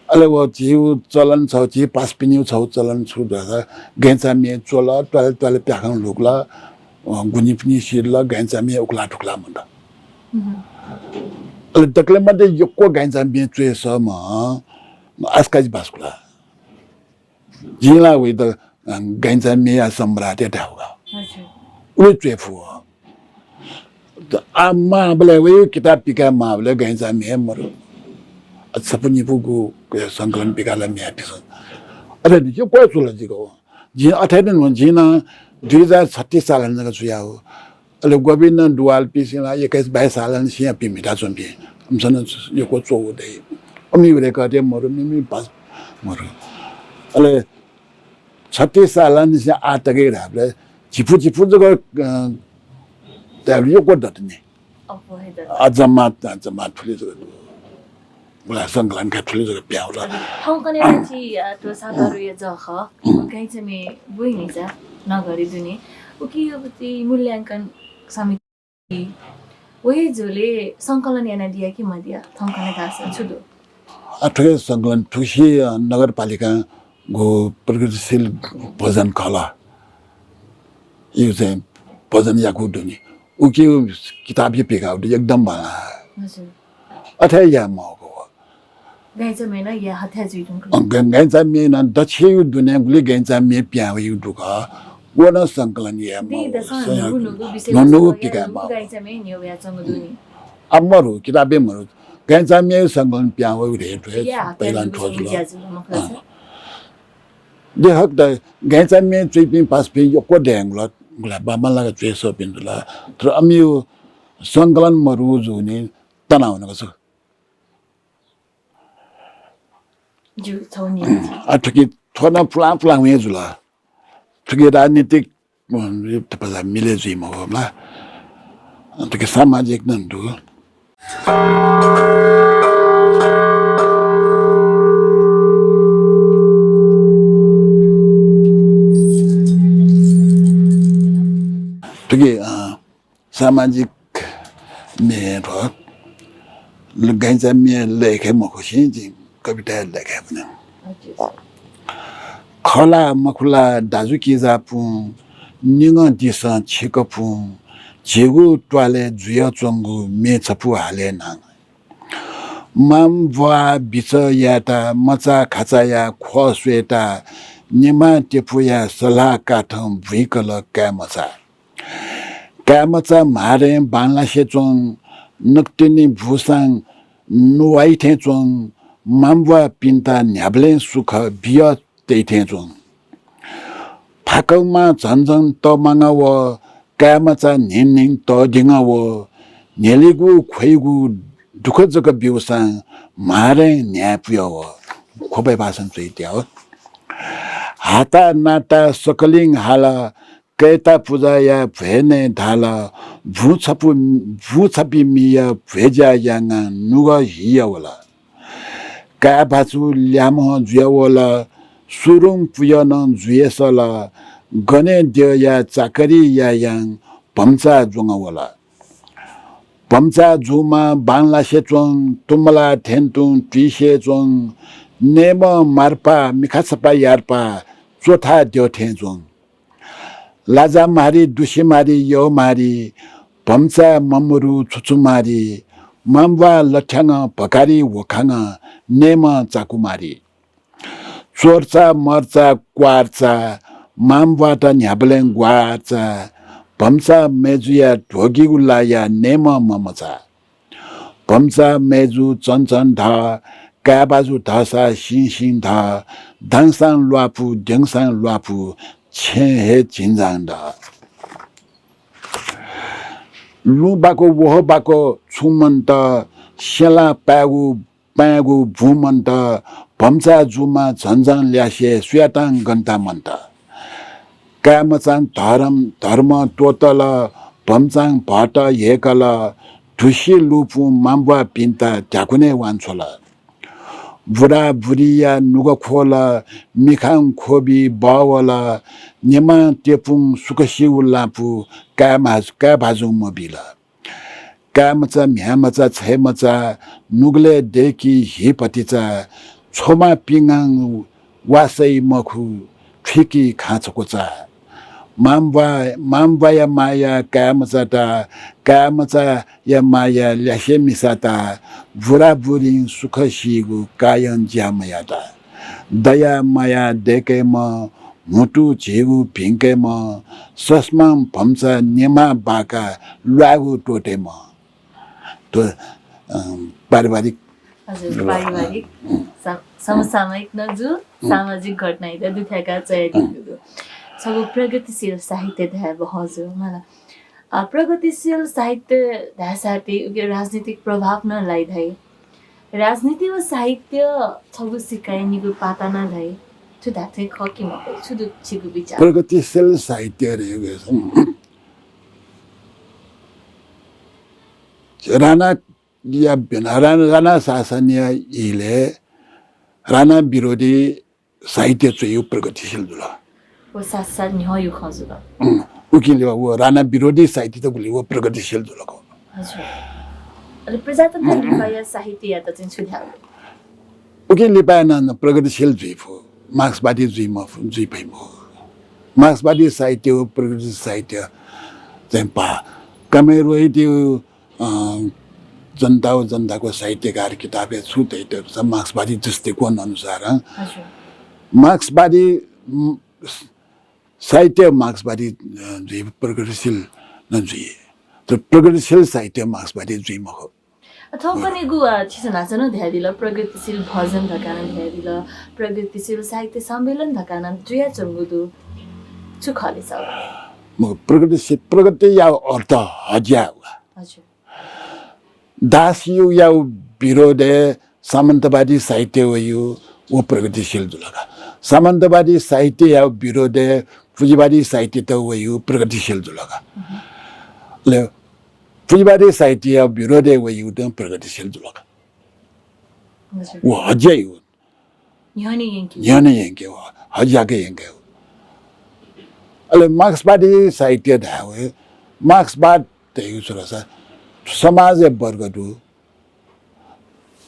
अले व झीगु चलन छ, झी पासापिनिगु छगू चलन छु धाःसा गाइचा म्ये च्वल, त्वाले त्वाले प्याखं ल्हुकल, अ, गुनिपुनि सिधल, गाइचा म्ये उखुला ठुखुला मन्त। अले दकले मध्ये यक्व गाइचा म्ये च्वये सःम्ह आस्काजी बास्कुला। जिं ला वइत, अ, गाइचा म्येया सम्राट धायेगु का। अच्छा। उले च्वये फु। आ, माःबलय् वइ किताब पिकाये माःबलय् गाइचा म्ये मरु। अ, छपु निपु गु संकलन पिकाल म्ये पिसन। अथे निके क्वय् चुल जिगु। जिं अथे नं, जिं नं दुई हजार छत्तीस सालंनिसें च्वयागु। अले गोविन्द दुवालपिंसं ला एक्काइस बाइस सालंनिसें पिं म्हिता च्वंपिं। अम्सन यक्व च्वउ दइ। अमि record मरु, मिमि पास मरु। अले छत्तीस सालंनिसें आः तक धाःबलय् झिपु झिपु जक, अ, तयार यक्व दत नि। अप्वः हे दत। अ, जम्मा, जम्मा थुलि जक दु। मला संकलन का थुलि जक प्याउला। थौंकन्हय् नं छि, अ, थ्व सापारुया जः खः। गाइचा म्ये ब्वइ नि जा नगरी दुने। उकियागु ति मूल्यांकन समिति वइ झ्वलय् संकलन यानादिया कि मदिया? थौंकन्हय् धाःसा छु दु? अ, थुके संकलन थुसी, अ, नगरपालिकां गु प्रगतिशील भोजन खला। यो चाहिँ भोजन याकू दुनि। उके किताब हे पिकाउ दु एकदम बांला। हजुर। अथे या मौका हो। गाइचा म्ये नं या हथाय् जुइ धुंकल। अ, ग-, गाइचा म्ये नं दछियु दुने गुलि गाइचा म्ये प्यां वयु दुक। व नं संकलन या दे मौका। दसं नुगु नुगु विषय नुगु वस्तु पिका या मौका। गाइचा म्ये न्यु या चंगु दुनि। अब मरु, किताबे मरु। गाइचा म्ये संकलन प्यां वयु रे, रे, या, पहिला थ्व जुल। ज्या जुल, मखु ला अँ। सर? दे हक द, गाइचा म्ये च्वइपिं पासापिं यक्व दयेंगु ला, गुला बांबांलाक च्वय् सःपिं जुल। तर अमियु संकलन मरु जुनि तनावनक छु। ज्यू, छौ नि। आ, थुकी थ्व नं पुलां पुलां हुँ हे जुल। थुकी राजनीतिक, अ, थुकी मिले जुइ मखु मला। थुकी सामाजिक नं दु। थुकी, अ, सामाजिक म्ये थ्व ल-, गाइचा म्ये लेखे मखुसें जिं कविता लेखे पनि। अच्छा। खः ला मखु ला दाजुकिजापुं, निगः दिसँ छिकपुं, झीगु त्वालय् जुयाच्वंगु म्ये छपु हाले नं। मांबौया बिचः यायेत, मचाखाचाया ख्वः स्वयेत, निम्ह तेपुया सल्लाह काथं बुइकल काय्‌मचा। काय्‌मचा म्हारय् बांलासे च्वं, नकतिनि बूसां नुवाइ थें च्वं, मांबौपिन्त न्ह्याबलें सुख बियः तइ थें च्वं। फाकम्ह झन झन तःमांगः व, काय्‌मचा न्हिं न्हिं तःधिंगः व, न्ह्यलिगु ख्वइगु दुःख जक ब्यूसां म्हारय् न्ह्याये पुयः व। ख्वपय् भाषां च्वइत्याः व। हाता नाता सकलिं हाल, कय्‌ता पुजाया भ्वय्‌नय् धाल, बुँ छपु, बुँ छपि मिया भ्वय्‌ज्या यानां नुगः हिया वल। काय् भाजु ल्याय्म्ह जुया वल, सुरुं पुयः नं जुया सल, गने द्यःया चाकरी यायां भम्चा ज्वंगः वल। भम्चा जूम्ह बांलासे च्वं, तुम्ला थें तुं तुइसे च्वं, नयेम्ह मार्पा, मिखा छपा यार्पा, च्वथा द्यः थें च्वं। लाजा मारी, दुसी मारी, यः मारी, भम्चा ममरु छुछु मारी, मांबौ लथ्याङः भकारी ह्वखाङः नयेम्ह चाकु मारी। च्वरचा मरचा क्वारचा, मांबौत न्ह्याबलें ग्वारचा, भम्चा मय्‌जुया ध्वगिगु लाया नयेम्ह ममचा। भम्चा मय्‌जु चंचं धः, काय्‌बाजु धःसा सिंसिं धः, दांसां ल्वापु, द्यंसां ल्वापु, छेँ हे झिंजां दः। लुँ बाको वह बाको छुं मन्त, स्यला पाय्‌गु पाय्‌गु बुँ मन्त, भम्चा जूम्ह झन्झं ल्यासे सुयातं गन्ता मन्त। काय्‌मचां धरम, धर्म त्वःतल, भम्चां भःत ह्यय्‌कल, धुसी लुपुं मांबौपिन्त ध्याकुनय् वांछ्वल। बुराबुरिया नुगः ख्वल, मिखां ख्वबि बः वल, निम्ह तेपुं सुखसिगु लापु काय् भाजु, काय् भाजुं मबिल। काय्‌मचा, म्ह्याय्‌मचा, छय्‌मचा, नुगलय् दय्‌की हि भतिचा, छ्वमा पिंगां वासइ मखु, थुइकी खां छकूचा। मांबौ, मांबौया मांया काय्‌मचात, काय्‌मचाया मांया ल्यासे मिसात, बुराबुरिं सुख सीगु कायं ज्या मयात। दया माया दय्‌केम्ह, म्हुतु झीगु भिंकेम्ह, ससमां भम्चा निम्ह बाका ल्वाय्‌गु त्वःतेम्ह। थ्व, अँ, पारिवारिक हजुर, पारिवारिक, सा-, समसामयिक नं जू, सामाजिक घटनायात दुथ्याकाः च्वयादीगु दु। छगू प्रगतिशील साहित्य धाये बहःजू मला। अ, प्रगतिशील साहित्य धाःसा ति उके राजनीतिक प्रभाव नं लाइ धाइ। राजनीति व साहित्य छगू सिक्काया निगू पाता नं धाइ। छु धात्थें खः कि मखु? छु दु छिगु विचार? प्रगतिशील साहित्य धइगु राणाया, राणा, राणा शासनया इलय् राणा विरोधी साहित्य च्वयेगु प्रगतिशील जुल। व साथ साथ न्ह्यःया खँ जुल। उकिं लिपा व राणा विरोधी साहित्य त गुलि व प्रगतिशील जुल का। हजुर। अले प्रजातन्त्र लिपाया साहित्ययात चाहिँ छु धायेगु? उकिं लिपाया नं प्रगतिशील जुइ फु, मार्क्सवादी जुइ मफु, जुइ फइ मखु। मार्क्सवादी साहित्य व प्रगतिशील साहित्य चाहिँ पा कमेरोहित अ, जनता व जनताको साहित्यकार किताबय् छु तयातःगु छ, मार्क्सवादी दृष्टिकोण अनुसार, अँ। हजुर। मार्क्सवादी, उम्, साहित्य मार्क्सवादी, अ, जुइ, प्रगतिशील नं जुइ। तर प्रगतिशील साहित्य मार्क्सवादी जुइ मखु। थौंकन्हय्‌गु, अ, छिसं न्हाचः नं धयादिल, प्रगतिशील भजन धकाः नं धयादिल, प्रगतिशील साहित्य सम्मेलन धकाः नं जुयाच्वंगु दु। छु खः ले सः? मखु, प्रगतिशील, प्रगतिया अर्थ हज्या। हजुर। दासयुगया विरोधय् सामन्तवादी साहित्य वइगु, व प्रगतिशील जुल का। सामन्तवादी साहित्यया विरोधय् पुँजीवादी साहित्य त वइगु प्रगतिशील जुल का। अले पुँजीवादी साहित्यया विरोधय् वइगु त प्रगतिशील जुल का। हजुर। व हज्याइगु। न्ह्यःने यंके। न्ह्यःने यंके व, हज्याके यंके व। अले मार्क्सवादी साहित्य धायेगु, मार्क्सवाद धइगु छु धाःसा समाजय् वर्ग दु।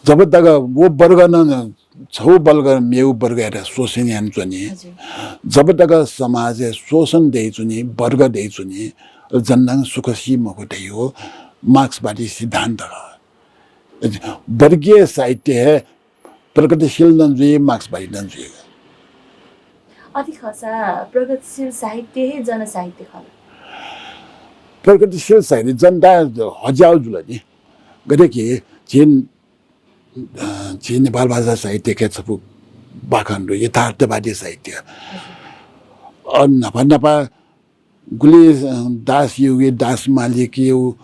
जब तक व वर्ग नं छौ वर्ग मेउ वर्गयात शोषण यानाच्वनी, जब तक समाजय् शोषण दइच्वनी, वर्ग दइच्वनी, जनतां सुख सी मखु धइगु मार्क्सवादी सिद्धान्त खः। वर्गीय साहित्य हे प्रगतिशील नं जुइ, मार्क्सवादी नं जुइ। अथे खःसा प्रगतिशील साहित्य हे जनसाहित्य खः ला? प्रगतिशील साहित्य जनता हज्याउ जुल नि। गथे कि झी, अ, झी नेपाल भाषा साहित्यके छपु बाखन दु, यथार्थवादी साहित्य। अ, न्हापा न्हापा गुलि, अ, दास युगे, दास मालिकयु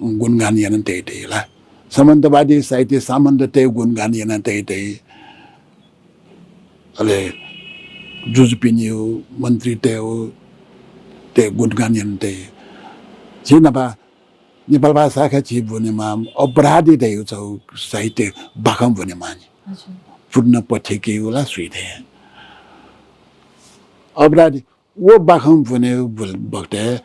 गुणगान याना तइ तइ ला। सामन्तवादी साहित्य सामन्ततयु गुणगान याना तइ तइ। अले जुजुपिनियु, मन्त्रीतयु तयु गुणगान याना तइ। झी न्हापा नेपाल भाषाके झी ब्वनेमा अपराधी धइगु छौ साहित्य बाखं ब्वनेमा नि। पूर्ण पथिकयु ला सुइ धइ। अपराधी व बाखं ब्वने बखतय्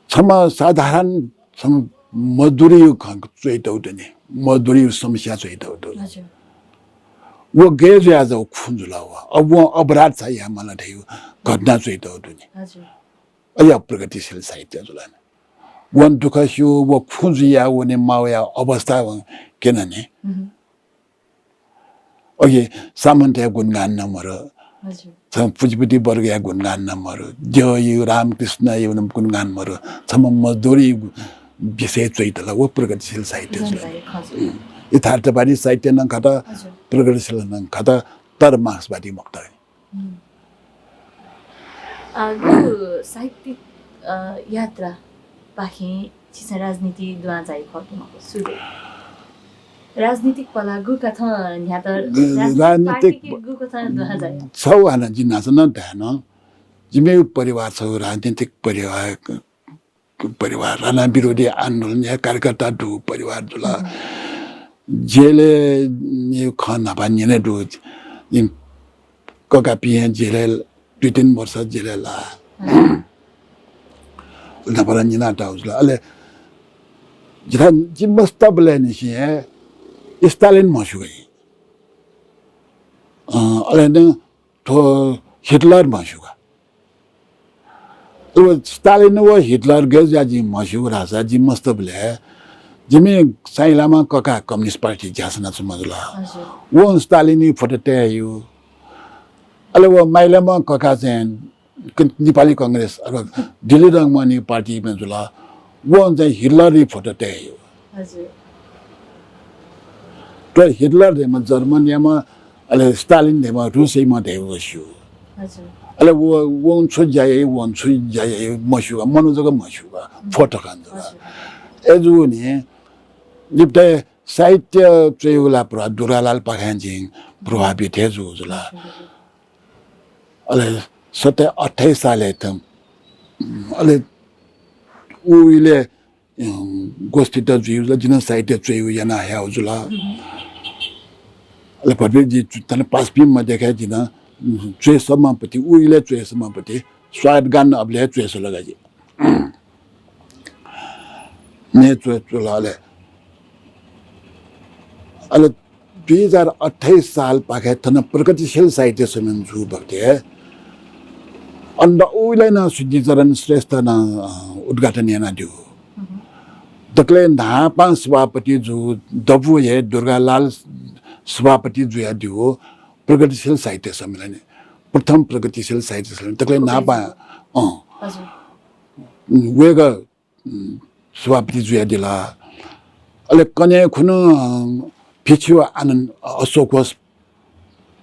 छम्ह साधारण छम्ह मजदुरीयु खँ च्वइतौ दनि, मजदुरीयु समस्या च्वइतौ दनि। व गय् जुया जौ खुँ जुल व। अब व अपराध चा याये माल धइगु घटना च्वइतौ दनि। अया प्रगतिशील साहित्य जुल नि। वन दुःख स्यू, व खुँ जुया वने मावया अवस्था व क्यना नि। अघि सामन्तया गुणगान नं मरु, छम्ह पुँजीपति वर्गया गुणगान नं मरु, द्यःयु रामकृष्णयु नं गुणगान मरु, छम्ह मजदुरी विषय च्वइतल, व प्रगतिशील साहित्य जुल। यथार्थवादी साहित्य नं खत, प्रगतिशील नं खत, तर मार्क्सवादी मखुत। अ, गु साहित्यिक, अ, यात्रापाखें छिसं राजनीति दुहां जाइ खः कि मखु? सुरु राजनीतिक पला गु कथं न्ह्यात, राजनीतिक राजनीतिक पार्टीके गु कथं दुहां जाइ? छौ हानं जिं न्हाचः नं धायेन, जिमि परिवार छौ राजनीतिक परिवार, परिवार, राणा विरोधी आन्दोलनया कार्यकर्ता दु परिवार जुल। जेलय् नि खँ न्हापा न्यने दु। जिं ककापिं हे जेलय् दुई तीन वर्ष जेलय् ला। न्हापा ला न्यना ताउ जुल। अले जिथा जि मस्तबलय् निसिं हे स्टालिन म्हस्यू। अ, अले नं थ्व हिटलर म्हस्यू। व स्टालिन व हिटलर गय् जुया जिं म्हस्यू धाःसा जि मस्तबलय् जिमि साइँलामा कका कम्युनिस्ट पार्टी ज्यासना छुमा जुल। वं स्टालिनयु फोटो तयायु। अले व माइलामा कका चाहिँ क-, नेपाली कांग्रेस, अथवा दिल्ली रंगमहलयु पार्टीमा जुल। वं चाहिँ हिटलरयु फोटो तयायु। त हिटलर धइम्ह जर्मनयाम्ह, अले स्टालिन धइम्ह रुसय्म्ह धइगु स्यू। अले व, वं छु ज्या याइ, वं छु ज्या याइ म्हस्यू, मनू जक म्हस्यू, फोटो खन जुल। अय्जूगुलिं जिमित साहित्य च्वयेगु ला पुरा दुर्गालालपाखें जिं प्रभावित हे जू जुल। अले सत्ताइस अट्ठाइस सालय् त, अले उ इलय्, अँ, गोष्ठीत जुइ जुल, जिं साहित्य च्वयेगु याना हयाउ जुल। अले भरपेर जि चु-, तन पासापिं मध्येखे जिं, उम्, च्वये समापति, उ इलय् च्वये समापति, स्वागत गान अबलय् च्वये सलगा जि। म्ये च्वये च्वल अले। अले दुई हजार अट्ठाइस सालपाखे थन प्रगतिशील साहित्य सम्मेलन जू बखतय् अन उइलय् नं सिद्धिचरण श्रेष्ठ नं, अ, उद्घाटन यानादिउ। दकलय् न्हापां सभापति जू दबू हे दुर्गालाल सभापति जुयादिउ प्रगतिशील साहित्य सम्मेलन, प्रथम प्रगतिशील साहित्य सम्मेलन दकलय् न्हापां, अँ। वय्कः उम्, सभापति जुयादिल। अले कन्हय् खुन्हु, अ, भिक्षु आनन्द, अ, अशोक होस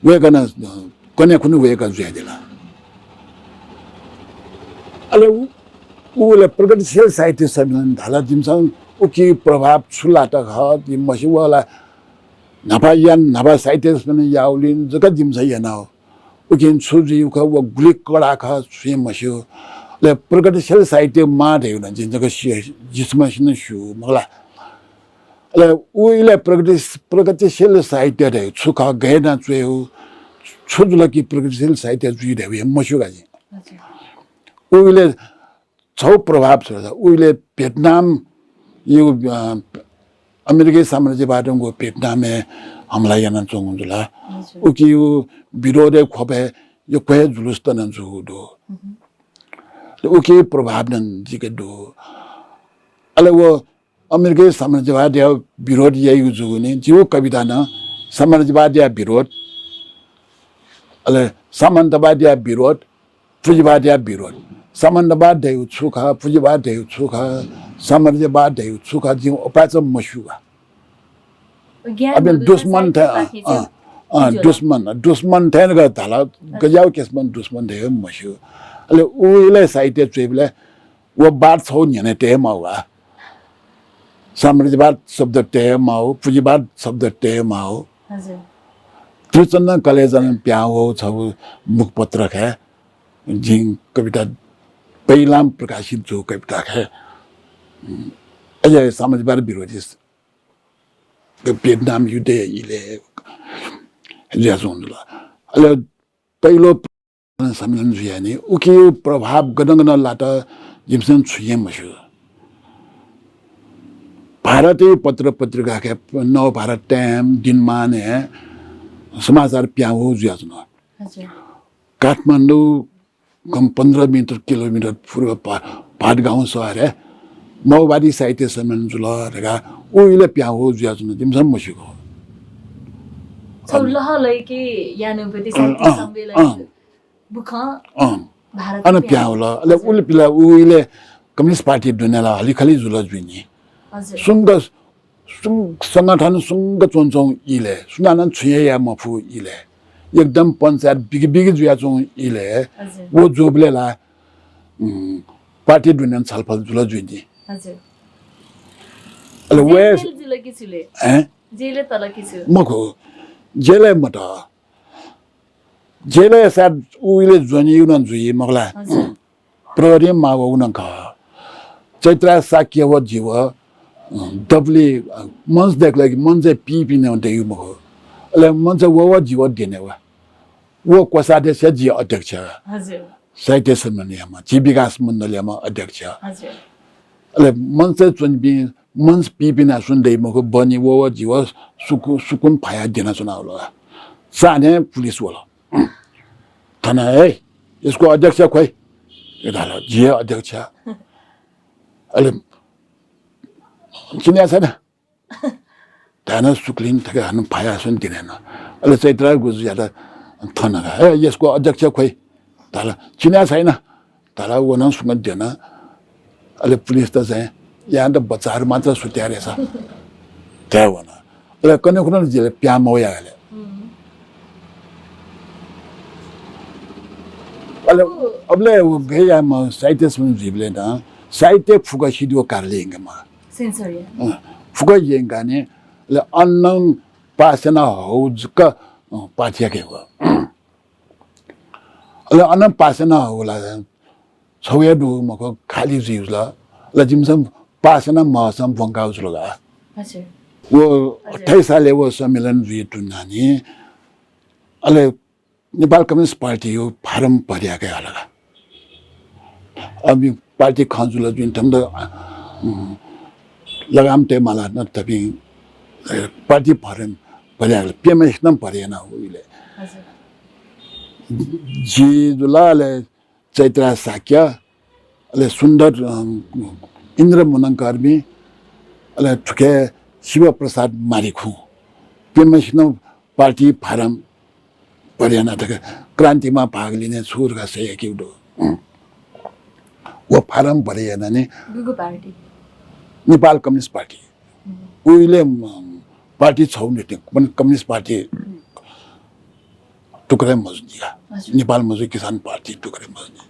वय्कलं, अ, कन्हय् खुन्हु वय्कः जुयादिल। अले उ, उले प्रगतिशील साहित्य सम्मेलन धाल, जिमिसं उकी प्रभाव छु लात खः, जिं मस्यू वला। न्हापा यान, न्हापा साहित्य सम्मेलन याउलिं जक जिमिसं यानाउ। उकिं छु जुइगु खः, व गुलि कडा खः, छुं हे मस्यू। अले प्रगतिशील साहित्य माः धइगु नं जिं जक सि-, जिसमसिनं स्यू, मखु ला। अले उ इलय् प्रगति-, प्रगतिशील साहित्य धइगु छु खः, गय् याना च्वयेगु, छु जुल कि प्रगतिशील साहित्य जुइ धइगु हे मस्यू का जिं। उ इलय् छौ प्रभाव छु धाःसा, उइले भियतनामयु, अ, अमेरिकी साम्राज्यवादं व भियतनामय् हमला यानाच्वंगु जुल। हजुर। उकिया विरोधय् ख्वपय् यक्व हे जुलुस तना जूगु दु। उकिया प्रभाव नं जिके दु। अले व अमेरिकी साम्राज्यवादया विरोध याइगु जूगुलिं जिगु कविता नं साम्राज्यवादया विरोध, अले सामन्तवादया विरोध, पुँजीवादया विरोध। सामन्तवाद धयागु छु खः, पुँजीवाद धयागु छु खः, साम्राज्यवाद धयागु छु खः, जिं अपाय्‌चं मस्यू का। ज्ञान अबे मदु, दुश्मन साहित्य थे-, पाखें अँ, चाहिँ अँ, उज्वल। दुश्मन, दुश्मन थें ग धाल, गज्याःगु किसिमं दुश्मन धयागु मस्यू। अले उ इलय् साहित्य च्वइबलय् व वाद छगू न्ह्यःने तये माःगु आ। साम्राज्यवाद शब्द तये माःगु, पुँजीवाद शब्द तये माःगु। हजुर। त्रिचन्द्र कलेजां पिहां वःगु छगू मुखपत्रय् जिं कविता पहिलां प्रकाशित जूगु कविता खः। अझ साम्राज्यवाद विरोधी भियतनाम युद्धया इलय् जुयाच्वंगु जुल। अले पहिलो सम्मेलन जुयानि उकिया प्रभाव गनं गनं लात जिमिसं छुं हे मस्यू। भारतया पत्र पत्रिकाय् नवभारत टाइम, दिनमानय् समाचार पिहां वःगु जुयाच्वन। हजुर। काठमाडौं कम पन्ध्र मिटर किलोमिटर पूर्व पा-, पाटगाउँ सहरय् माओवादी साहित्य सम्मेलन जुल धकाः उ इलय् पिहां वःगु जुयाच्वन, जिमिसं मस्यूगु। छगू लहलय्‌के यानाबलय् अँ, साहित्य अँ, सम्मेलन अँ। बुखँ अँ। भारतय् अन पिहां वल। अले हजुर। उलि पिला उ इलय् कम्युनिस्ट पार्टी दुने ला हलिखलि जुल जुइनि। हजुर। सुंक सुं-, संगठन सुंक च्वंच्वंगु इलय्, सुनानं छुं हे याये मफुगु इलय्, एकदम पञ्चायत बिगि बिगि जुयाच्वंगु इलय्, हजुर। व जूबलय् ला, उम्, पार्टी दुने छलफल जुल जुइनि। हजुर। अले व जेलय् जुल कि छु ले? हैं? जेलय् तल कि छु? मखु, जेलय् मत। जेलय् सायद उ इलय् ज्वनीगु नं जुइ, मखु ला? हजुर। प्रहरीं माःगु नं खः। चैत्रा शाक्य व जि व, अँ, दबुलिइ, अँ, मञ्च दय्‌केगु लागि मञ्चय् पीपिं नं दइगु मखु। अले मञ्चय् व व जि व द्यने व। व कोषाध्यक्ष, जि अध्यक्ष। हजुर। साहित्य सम्मेलनयाम्ह, जि विकास मण्डलयाम्ह अध्यक्ष। हजुर। अले मञ्चय् च्वनीपिं मञ्च पीपिं नं सुं दइ मखु, बहनी व व जि व सुकु-, सुकुन फायाः द्यनाच्वना वल। चान्हय् पुलिस वल। थन, "ए, यसको अध्यक्ष खोइ?" धाल, "जि हे अध्यक्ष।" अले, "चिन्या छैन?" धायेनं सुकुलिं थथे हानं फायाः सुं द्यनेन। अले चैत्रा गुरुजुयात थन, "ए, यसको अध्यक्ष खोइ?" धाल, "चिन्या छैन।" धाल, व नं सुंक द्यन। अले पुलिसत चाहिँ, "यात बच्चाहरू मात्र सुत्याः रे सा।" धयावन। अले कन्हय् खुन्हु जिले पिहां मवया हले। अले अबले व गय् यायेमाः साहित्य सम्मेलन जुइबलय् नं साहित्य फुक्क सिधुगु कार्यालय यंकेमाः। सेन्सर या। अँ, फुक्क यंकानि, अले अन नं पास याना हःगु जक, अँ, पार्टी याके व। अले अन पास याना हःगु ला छगू हे दु मखु, खाली जुइ जुल। अले जिमिसं पास याना महःसां ब्वंकागु जुल का। हजुर। व हजुर। अट्ठाइस सालय् व सम्मेलन जुइ धुनानि, अले नेपाल कम्युनिस्ट पार्टीया फारम भरे याके हल का। अब पार्टी खँ जुल जुन थम्द, उम्, लगाम तये माला न तपिं, ए, पार्टी फारम भरे याके हल। प्यम्हेसिनं भरे याना हःगु इलय्। हजुर। जि जुल, अले चैत्रा शाक्य, अले सुन्दर, अ, इन्द्र मनंकर्मी, अले थुखे शिवप्रसाद मारिखु। प्यम्हेसिनं पार्टी फारम भरे याना थुखे क्रान्तिमा भाग लिने छु धकाः सय्‌केगु दु। व फारम भरे यानानि गुगु पार्टी? Nepal communist party. उइले, अ, पार्टी छगू नं, कम्युनिस्ट पार्टी टुक्रे मजुनि का। हजुर। नेपाल मजदुर किसान पार्टी टुक्रे मजुनि।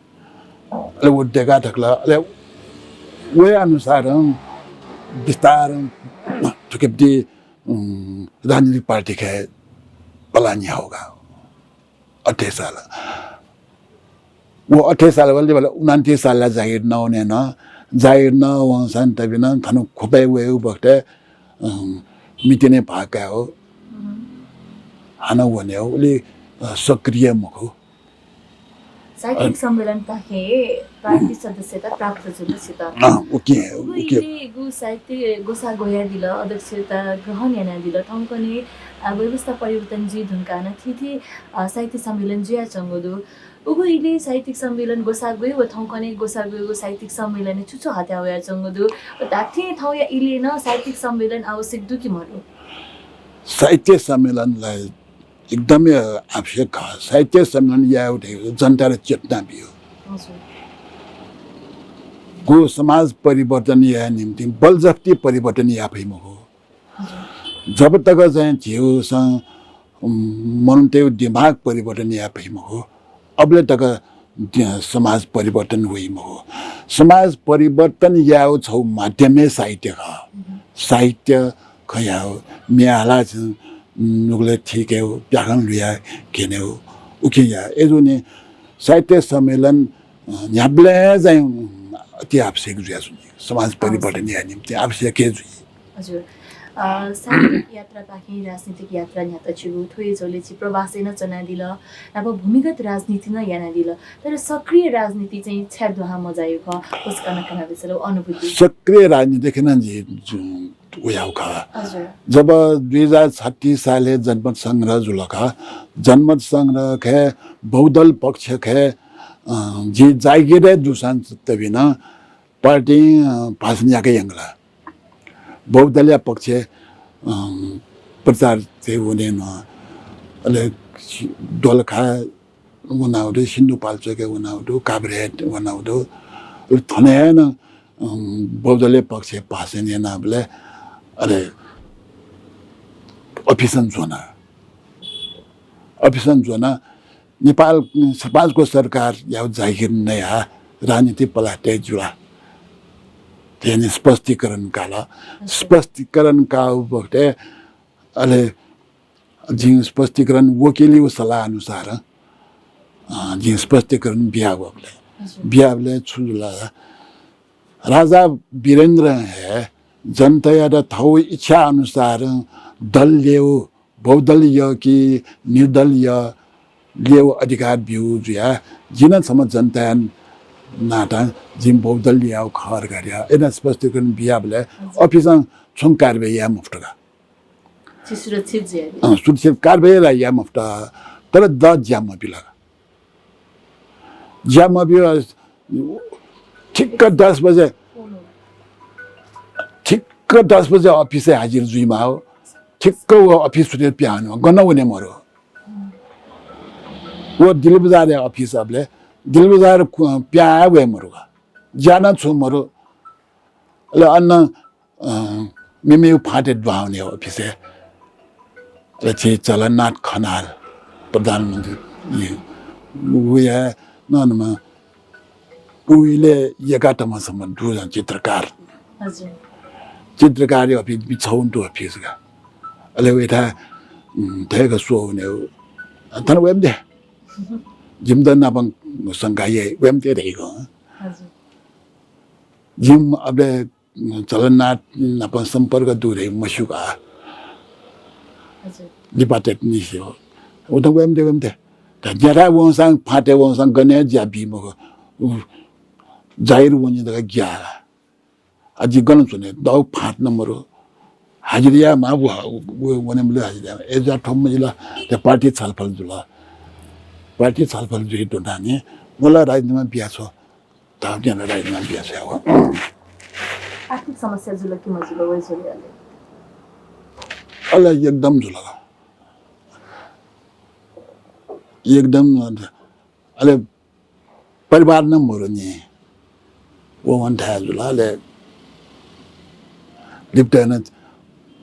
अले व देका थकल, अले व अनुसारं बिस्तारं थुकेबदी, उम्, राजनीतिक पार्टी खय् पलानि हःगु का। अट्ठाइस साल। व अट्ठाइस साल वल, वल उनन्तीस सालय् जागिर नवनेन, जागिर नवंसां तबिनं थन ख्वपय् वयेगु बखतय्, अँ, मितिनय् भाग कायेगु। हानं वनेगु, उलि, अ, सक्रिय मखु। साहित्यिक सम्मेलनपाखें पार्टी सदस्यता प्राप्त जुल छित। अँ, उकिं, उगु उकिं। इलय् गु साहित्य ग्वसाः ग्वयादिल, अध्यक्षता ग्रहण यानादिल, थौंकन्हय्, अ, व्यवस्था परिवर्तन जुइ धुंकाः नं थीथी, अ, साहित्य सम्मेलन जुयाच्वंगु दु। उगु इलय् साहित्यिक सम्मेलन ग्वसाः ग्वये व थौंकन्हय् ग्वसाः ग्वयेगु साहित्यिक सम्मेलनय् छु छु हथाय् वयाच्वंगु दु? व धात्थें थौंया इलय् नं साहित्यिक सम्मेलन आवश्यक दु कि मदु? साहित्य सम्मेलन ला एकदमै आवश्यक खः। साहित्य सम्मेलन यायेगु धइगु जनताय् चेतना बियेगु। हजुर। गु समाज परिवर्तन याये निम्तिं बलजफ्ती परिवर्तन याये फइ मखु। हजुर। जब तक चाहिँ झीगु स-, उम्, मनूतय्गु दिमाग परिवर्तन याये फइ मखु, अबलय् तक दि-, समाज परिवर्तन वइ मखु। समाज परिवर्तन यायेगु छगू माध्यम हे साहित्य खः। साहित्य खँ यायेगु, म्ये हालाः नुगलय् थीकेगु, प्याखं लुयाः क्यनेगु, उकिं याः। अय्जूगुलिं साहित्य सम्मेलन, अ, न्ह्याबलें चाहिँ, उम्, अति आवश्यक जुयाच्वनी। समाज परिवर्तन याये निम्तिं आवश्यक हे जुइ। हजुर। अ, साहित्यिक यात्रापाखें राजनीतिक यात्रा न्ह्यात छिगु, थ्व हे झ्वलय् छि प्रवासय् नं च्वनादिल, नाप भूमिगत राजनीति नं यानादिल, तर सक्रिय राजनीति चाहिँ छाय् दुहां मजाःगु खः, व छकः नं कनादिसँ ला, व अनुभूति। सक्रिय राजनीति खँ नं जि जु-, वयागु खः। हजुर। जब दुई हजार छत्तीस सालय् जनमत संग्रह जुल खः, जनमत संग्रहय् बहुदल पक्षय्, अ, जि जागिरय् दुसां तबिनं पार्टीं, अ, भाषण याके यंकल। बहुदलया पक्षय्, अ, प्रचार चाहिँ वने नं। अले सि-, दोलखा वनागु दु, सिन्धुपाल्चोकय् वनागु दु, काभ्रेय् वनागु दु। अले थन हे नं, अ, बहुदलया पक्षय् भाषण यानाबलय् अले अफिसं ज्वन। अफिसं ज्वन। नेपाल समाजको सरकारया जागिर नयाः राजनीति पलाः तये जुल। थें स्पष्टीकरण काल। हजुर। स्पष्टीकरण काःगु बखतय् अले जिं स्पष्टीकरण वकिलया सल्लाह अनुसार, अ, जिं स्पष्टीकरण बियागु अबलय्। हजुर। बियाबलय् छु जुल, राजा वीरेन्द्रं हे जनतायात थःगु इच्छा अनुसार दल ल्ययेगु, बहुदलीय कि निर्दलीय ल्ययेगु अधिकार ब्यूगु जुयाः जिं नं छम्ह जनताया नातां जिं बहुदल ल्ययागु खः धकाः अय्नं स्पष्टीकरण बियाबलय् हजुर। अफिसं छुं कारवाही याये मफुत का। छि सुरक्षित जुयादी। अँ, सुरक्षित कारवाही ला याये मफुत, तर द ज्या मबिल। ज्या मबिल, ठिक्क दस बजे, ठिक्क दस बजे अफिसय् हाजिर जुइमाः हो। ठिक्क व अफिस छुट्याः पिहां वनेमाः, गन वने मरु। व दिल्ली बजारया अफिस अबलय् दिल्ली बजार कु-, पिहां वये मरु का। ज्या नं छुं मरु। अले अन अ, मेमेगु फाँटय् दुहां वने अफिसय्। अले झी झलनाथ खनाल प्रधानमन्त्री, उ हे नं नं व इलय् यक्व तमसम्म दुजं चित्रकार। हजुर। चित्रकारया अफिस बिचय् छगू दु अफिस का। अले वयाथाय्, उम्, थथे का स्वः वने, अ, थन वये मते। जिमित नापं शंका याइ, वये मते धइगु। हजुर। जिमि अबलय् झलनाथ नाप सम्पर्क दु धइगु मस्यू का। हजुर। लिपा तयेत निसें हो। उत वये मते, वये मते। त ज्याथाय् वंसां, फाँटय् वंसां गनं हे ज्या बी मखु। उ जागिर वनी धकाः ग्याः। आ जि गन च्वने, दउ फाँट नं मरु। हाजिर यायेमाः व, व, वने मते हाजिर यायेमाः। अय् जुयाः थ्व मजिल, त पार्टी छलफल जुल। पार्टी छलफल जुइ धुनानि, मला राजनीतिमा बियाछ्व। धाःगु ज्यां राजनीतिमा बियाछ्वयागु। आर्थिक समस्या जुल कि मजुल वय् झ्वलय् अले? अले एकदम जुल। एकदम अले परिवार नं मरु नि। व वने थाय् जुल अले लिपतय् नं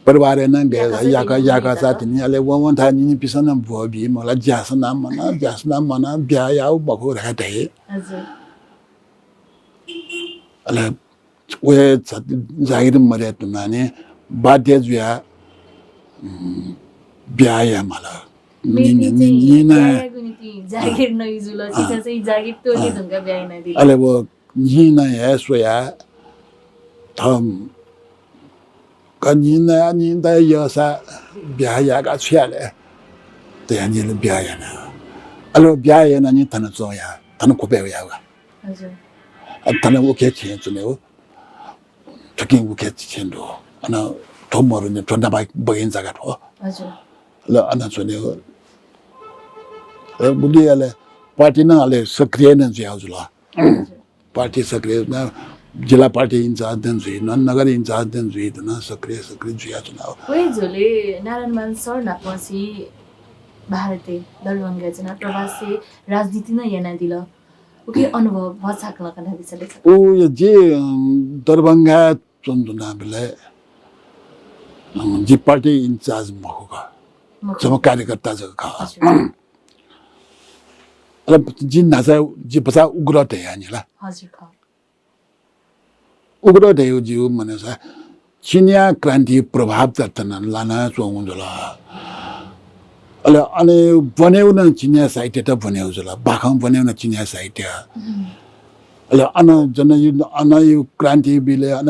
परिवारय् नं गय् याकःचा याकः, तिनि याकःचा तिनि अले व वने थाय् निनिपिसं नं ब्वःबी मला ज्यासना मन, ज्यासना मन, ब्याहा याउ मखु धकाः धाइ। हजुर। अले व हे छ-, जागिर मदये धुनानि बाध्य जुयाः, उम्, ब्याहा यायेमाल। नि-, नि-, नि-, नि-, नि-, ब्याहा यायेगु निंतिं जागिर नइ जुल, अँ। छिसं चाहिँ जागिर त्वःते धुंकाः ब्याहा यानादिल। अले व जिं नं हे स्वयाः थम का निं नया निं तया यःसा ब्याहा यायेका छु याये ले? तया निं ब्याहा याना। अले ब्याहा यानानि थन च्वंया। थन खुपे हुया हुआ। थन उखे छेँ चुने हो। थुकिं उखे छेँ दु। अन थो मरुने थो नापा बगिन जगह थो। ल अन चुने हो। गुलियाले पार्टी न अले सक्रिय न जुया जुल। पार्टी सक्रिय न, जिल्ला पार्टी इन्चार्ज न जुइ न, नगर इन्चार्ज न जुइ न, सक्रिय सक्रिय जुया जुल। वइ झोले नारायण मान सर नापं छि भारते दरभंगा जना प्रवासी राजनीति न याना दिल। उके अनुभव भचाकल कना दिसले। ओ ये जे दरभंगा चुन जुना बिले जि पार्टी इन्चार्ज मखु का। जब कार्यकर्ता जक का। अले जिन नाचा जि बचा उग्र थे यानि ला। उग्र धयु जिउ मनेसा चिनिया क्रान्ति प्रभाव तत्तन लाना चोंगु जुल। अले अने बनेउ न चिनिया साहित्य त बनेउ जुल, बाखं बनेउ न चिनिया साहित्य। अले अन जन यु अन यु क्रान्ति बिले अन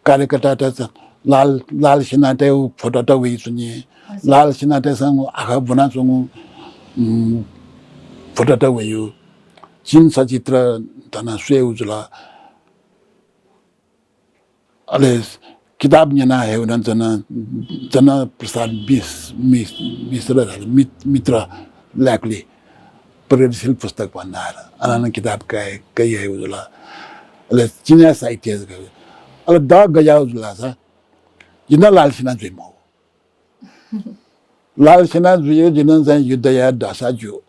कार्यकर्ता त लाल लाल सेना त फोटो त वइ सुनि। लाल सेना त संग आखा बना चोंगु फोटो त वयु चिन सचित्र तना स्वेउ जुल। अले किताब न्यना हे उन जन जन प्रसाद मिश्र मित्र मित्र ल्याकली प्रगतिशील पुस्तक भण्डार अनन किताब कय कय हे उजुला। अले चिनिया साहित्य अले द गजाउ जुला सा जिन लाल सेना जुइ मौ। लाल सेना जुयो जिन चाहिँ युद्ध या दशा जु।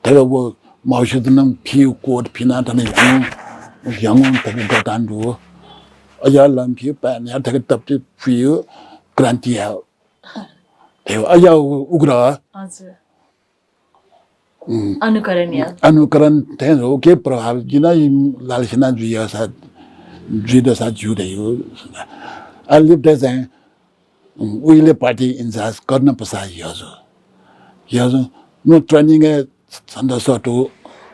तब वो माउसेतुनं फिउ कोट फिना तने ह्याउ ह्याउ तक गतान दु। अया लम फिउ पान या तक तप्ति फिउ क्रान्ति या। अया उग्र। अनुकरण थे हो के प्रभाव जिन लाल सेना जुया सा जुइ दशा जु दे हो। अलिप दे चाहिँ उइले पार्टी इन्चार्ज कर्न पसा यजु यजु नु ट्रेनिङ ए छन्द सटु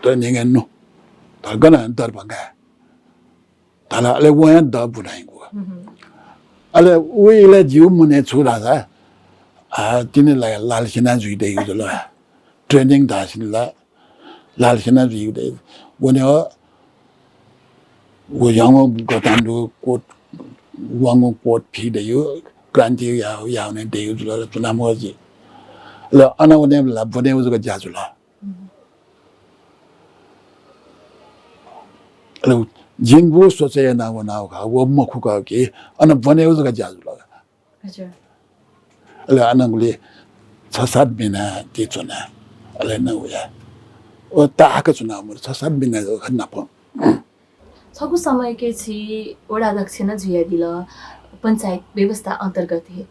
ट्रेनिङ ए नु धर्गन दरभंगा। तला अले वया द बुनाइगु अले उइले जिउ मुने छु राजा। तिने लाल सेना जुइ दे युजु ल ट्रेनिङ धासिन ला लाल सेना जुइ दे वने हो। वो याङो गतान दु कोट वाङो कोट फि दे यु क्रान्ति या याउने दे यु जुल र चुनाव जी। ल अन वने ला बने उजुक ज्या जुल। ल जिंगु सोचे ना वना का वो मखु का कि अन बने उजुक ज्या जुल। अले अनंगुली छ सात बिना ति चुना। अले न उया ओ ताहक चुना मुर छ सात बिना नाप। छगू समय के छि वडाध्यक्ष न जुया दिल। पंचायत व्यवस्था अन्तर्गत हे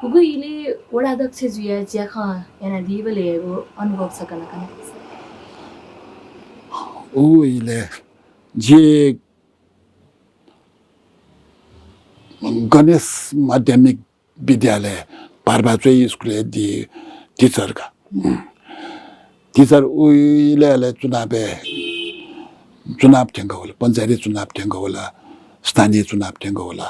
उगु इले वडाध्यक्ष जुया ज्याखं याना दिबले एगो अनुभव सकन कन। उ इले जे गणेश माध्यमिक विद्यालय पार्बाचोइ स्कुलय् दि टिचर का। टिचर उइले चुनाव चुनाव थ्यंक होला पंचायती चुनाव थ्यंक होला। स्थानीय चुनाव थ्यंक होला।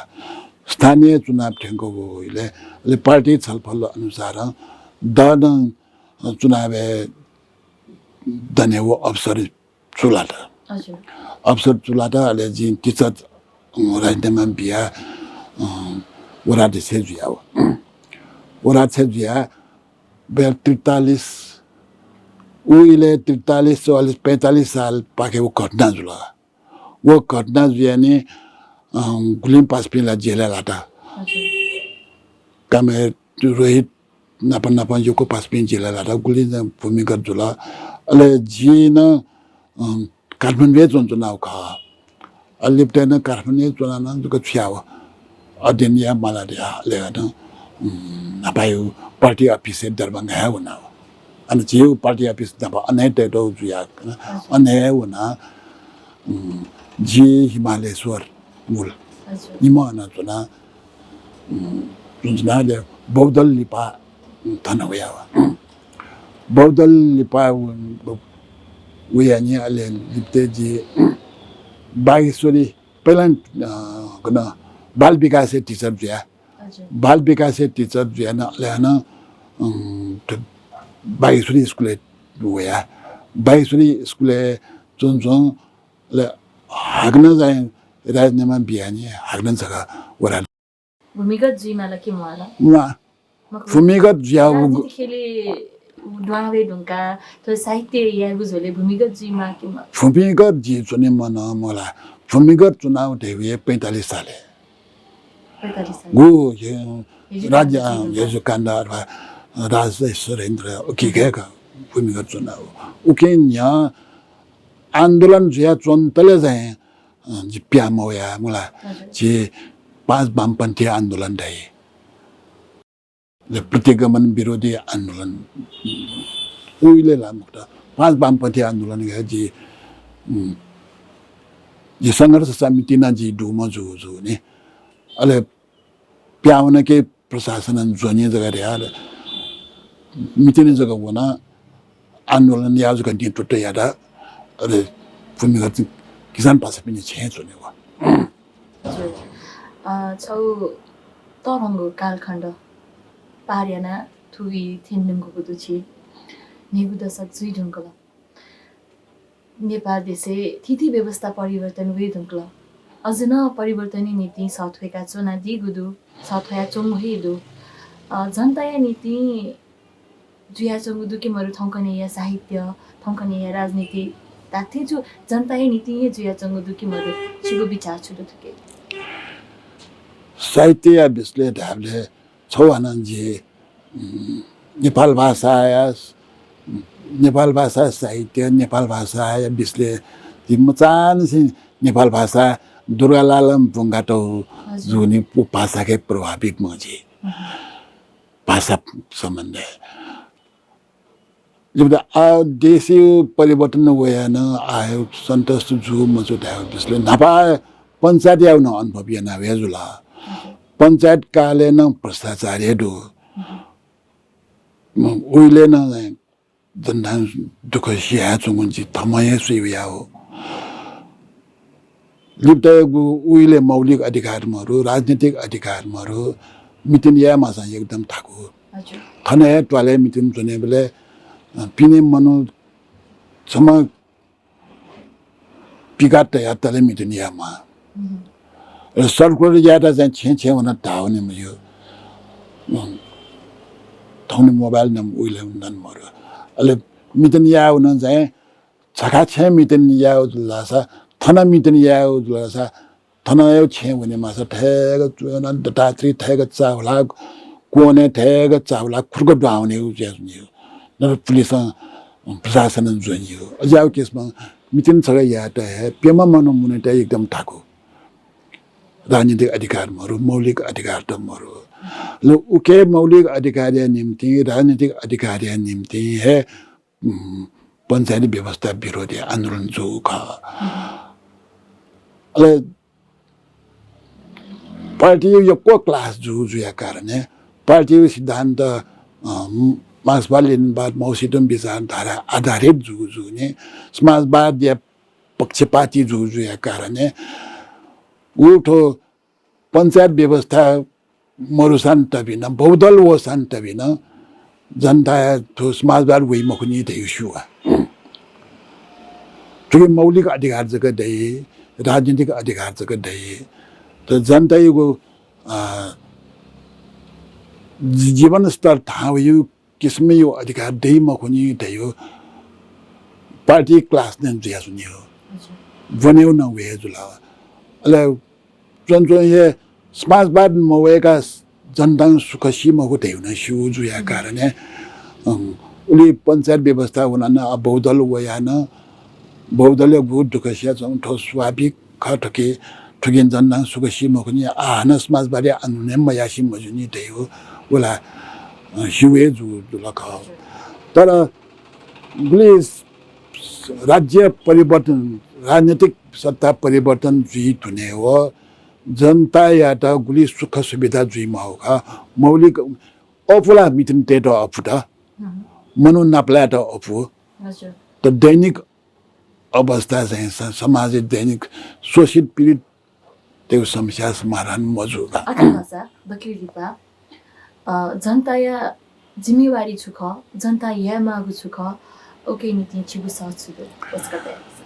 स्थानीय चुनाव थ्यंक उइले अले पार्टी छलफल अनुसार दन चुनाव दने वो अवसर चुलात। अवसर चुलात अले जिं टिचर राजनीतिमा बिया वराध्यक्ष जुया। वराध्यक्ष जुया बेल त्रितालिस उइले त्रितालिस चौवालिस पैंतालिस साल पाखे वो घटना जुला। वो घटना जुया नि गुलिम पासपिला जेले लाता। कामे रोहित नापा नापा युको पासपिं जिला लाता गुलि भूमिगत जुला। अले जिन काठमाडौँ च्वनाव खा। अलिप्टे न काठमाडौँ च्वनान जुक छ्याव अध्ययन या माला दे अले न नापायु पार्टी अफिस दरभंगा है वनाव। अन जिउ पार्टी अफिस नापा अने तेटो जुया अने वना। जि हिमालेश्वर मुल निम अन च्वना। जुन जुन बौद्धल लिपा थन वया बौद्धल लिपा वया नि अले लिप्ते जि बागेश्वरी पहिला गन बाल विकास टिचर जुया। बाल विकास टिचर जुया न अले हन बागेश्वरी स्कुल वया। बाइसुरी स्कुलय् च्वंच्वं ले हाकनं चाहिँ राजीनामा बियानि, हाकनं जक वरा। भूमिगत जुइमाल कि म्वाल? म्वाः। मखु। भूमिगत जुयाः उ राजनीति खेले द्वावे धुंका, थ्व साहित्य यायेगु झ्वले भूमिगत जुइमा कि म्वाल? भूमिगत जुइ च्वने मन मला। भूमिगत चुनाव धयागु हे पैंतालिस सालय्। पैंतालिस साल। गु हे हिजु राज्य, काण्ड अँ, जुइ धुंका। हिजु काण्ड अथवा राज सुरेन्द्र उकिया का भूमिगत चुनाव। उकिं न्ह्यः आन्दोलन जुया च्वंतले चाहिँ, अँ, जि प्याः मवया मला। हजुर। जि पाँच वामपन्थी आन्दोलन धाइ। ले प्रतिगमन विरोधी आन्दोलन। उहिले ला मुक्त पाँच वामपन्थी आन्दोलन हे जि, उम्, जि संघर्ष समिति नं जि दुम्ह जु जु नि। अले प्याः वना कि प्रशासनं ज्वनी जक धया, अले मितिनि जक वना आन्दोलन याः जक नेतृत्व यात। अले भूमिगत किसान पासापिनि छेँ च्वने व। हजुर। अ, छौ तःधंगु कालखण्ड पार याना थुइ थ्यंधुंकूगु दु छि। न्हय्गू दशक जुइ धुंकल। नेपाल देशय् थीथी व्यवस्था परिवर्तन वये धुंकल। अझ नं परिवर्तनया निंतिं सः थ्वय्का च्वनादीगु दु, सः थ्वया च्वंगु हे दु। अ, जनताया निंतिं जुयाच्वंगु दु कि मरु थौंकन्हय्या साहित्य, थौंकन्हय्या राजनीति धात्थें छु जनताया निंतिं हे जुयाच्वंगु दु कि मरु, छिगु विचार छु दु थुके? साहित्यया विषयले धायेबलय् छौ हानं जि, उम्, नेपाल भाषाया, नेपाल भाषा साहित्य, नेपाल भाषाया विषयले जि मचांनिसें नेपाल भाषा दुर्गालाल बुंगाथौ हजुर। जुनि पु भाषाके प्रभावित मजि। हजुर। भाषा सम्बन्धी। जब आ देशयु परिवर्तन वयानं आयो सन्तुष्ट जु मजु धायो विषयले न्हापा पञ्चायतयाउ नं अनुभव याना वया जुल। पञ्चायत कालय् नं भ्रष्टाचार हे दु। उहिले नं जनतां दुःख सियाच्वंगु जि थम्हं हे स्वया वया हो। लिपतय्गु उहिले मौलिक अधिकार मरु, राजनीतिक अधिकार मरु, मितिन याये माःसां एकदम थाकु। हजुर। थन हे त्वालय् मितिन च्वनेबलय्, अ, पिने मनू छम्ह पिका तया तले मितिन याये माः। हम्म। र सर्कुलर यायेत चाहिँ छेँ छेँ वना धाःवने मज्यू। अँ, थौंनि मोबाइल नं उहिले नं मरु। अले मितिन याये वन चाहिँ छखा छेँ मितिन याये जुल धाःसा, थन मितिन याये जुल धाःसा, थन हे छेँ वने माःसा थय्क च्वना दतात्री थय्क चाहुला, क्वने थय्क चाहुला खुर्क द्वावने उ ज्या जुनियो। नर पुलिसं प्रशासनं ज्वनियो। अज्याउ किसिमं मितिन छगः यायेत हे प्यम्ह मनू मुनेत एकदम थाकु। राजनीतिक अधिकार मरु, मौलिक अधिकार त मरु। ल उके मौलिक अधिकारया निम्ति, राजनीतिक अधिकारया निम्ति हे, उम्, पञ्चायती व्यवस्था विरोधी आन्दोलन जू खः। अले पार्टी यक्व क्लास जू जुया कारणं पार्टी सिद्धान्त, अ, मार्क्सवाद, लेनिनवाद, माओसीतुङ विचारधारा आधारित जू जुने समाजवादया पक्षपाती जू जुया कारणं उ थ्व पञ्चायत व्यवस्था मरुसां तबिन, बहुदल वःसां तबिन जनताया थ्व समाजवाद वइ मखुनि धइगु स्यू। थुकी मौलिक अधिकार जक दइ, राजनीतिक अधिकार जक दइ। त जनतायागु, अ, जि-, जीवनस्तर थाहां वइगु किसिमयु अधिकार दइ मखुनि धइगु पार्टी क्लास नं जुया जुनियो। हजुर। ब्वनेउ नं वये जुल। अले च्वंच्वं हे समाजवाद मवय्का जनतां सुख सी मखु धइगु नं स्यू जुया कारणं, अँ, उलि पञ्चायत व्यवस्था वनानं, अ, बहुदल वयानं, बहुदलय् गु दुःख सिया च्वं थ्व स्वाभाविक खः। थुके, थुकिं जनतां सुख सी मखुनि, आ, हानं समाजवादी आन्दोलन मयासी मजुनि धइगु उला, अँ, स्यू हे जु-, जुल खः। तर गुलि राज्य परिवर्तन, राजनीतिक सत्ता परिवर्तन जुइ धुने व जनतायात गुलि सुख सुविधा जुइ माःगु खः। मौलिक अपुला मितिन तयेत अपुत। हम्म। मनू नापलायेत अपु। हजुर। त दैनिक अवस्था चाहिँ स-, समाज दैनिक शोषित पीडित त्यो समस्या समाधान मजू का। अथवा सा बकरी लिपा, अ, जनताया जिम्मेवारी छु खः, जनता याये माःगु छु खः, उकिया निंतिं छिगु सः छु दु? वचकं धयादिसँ।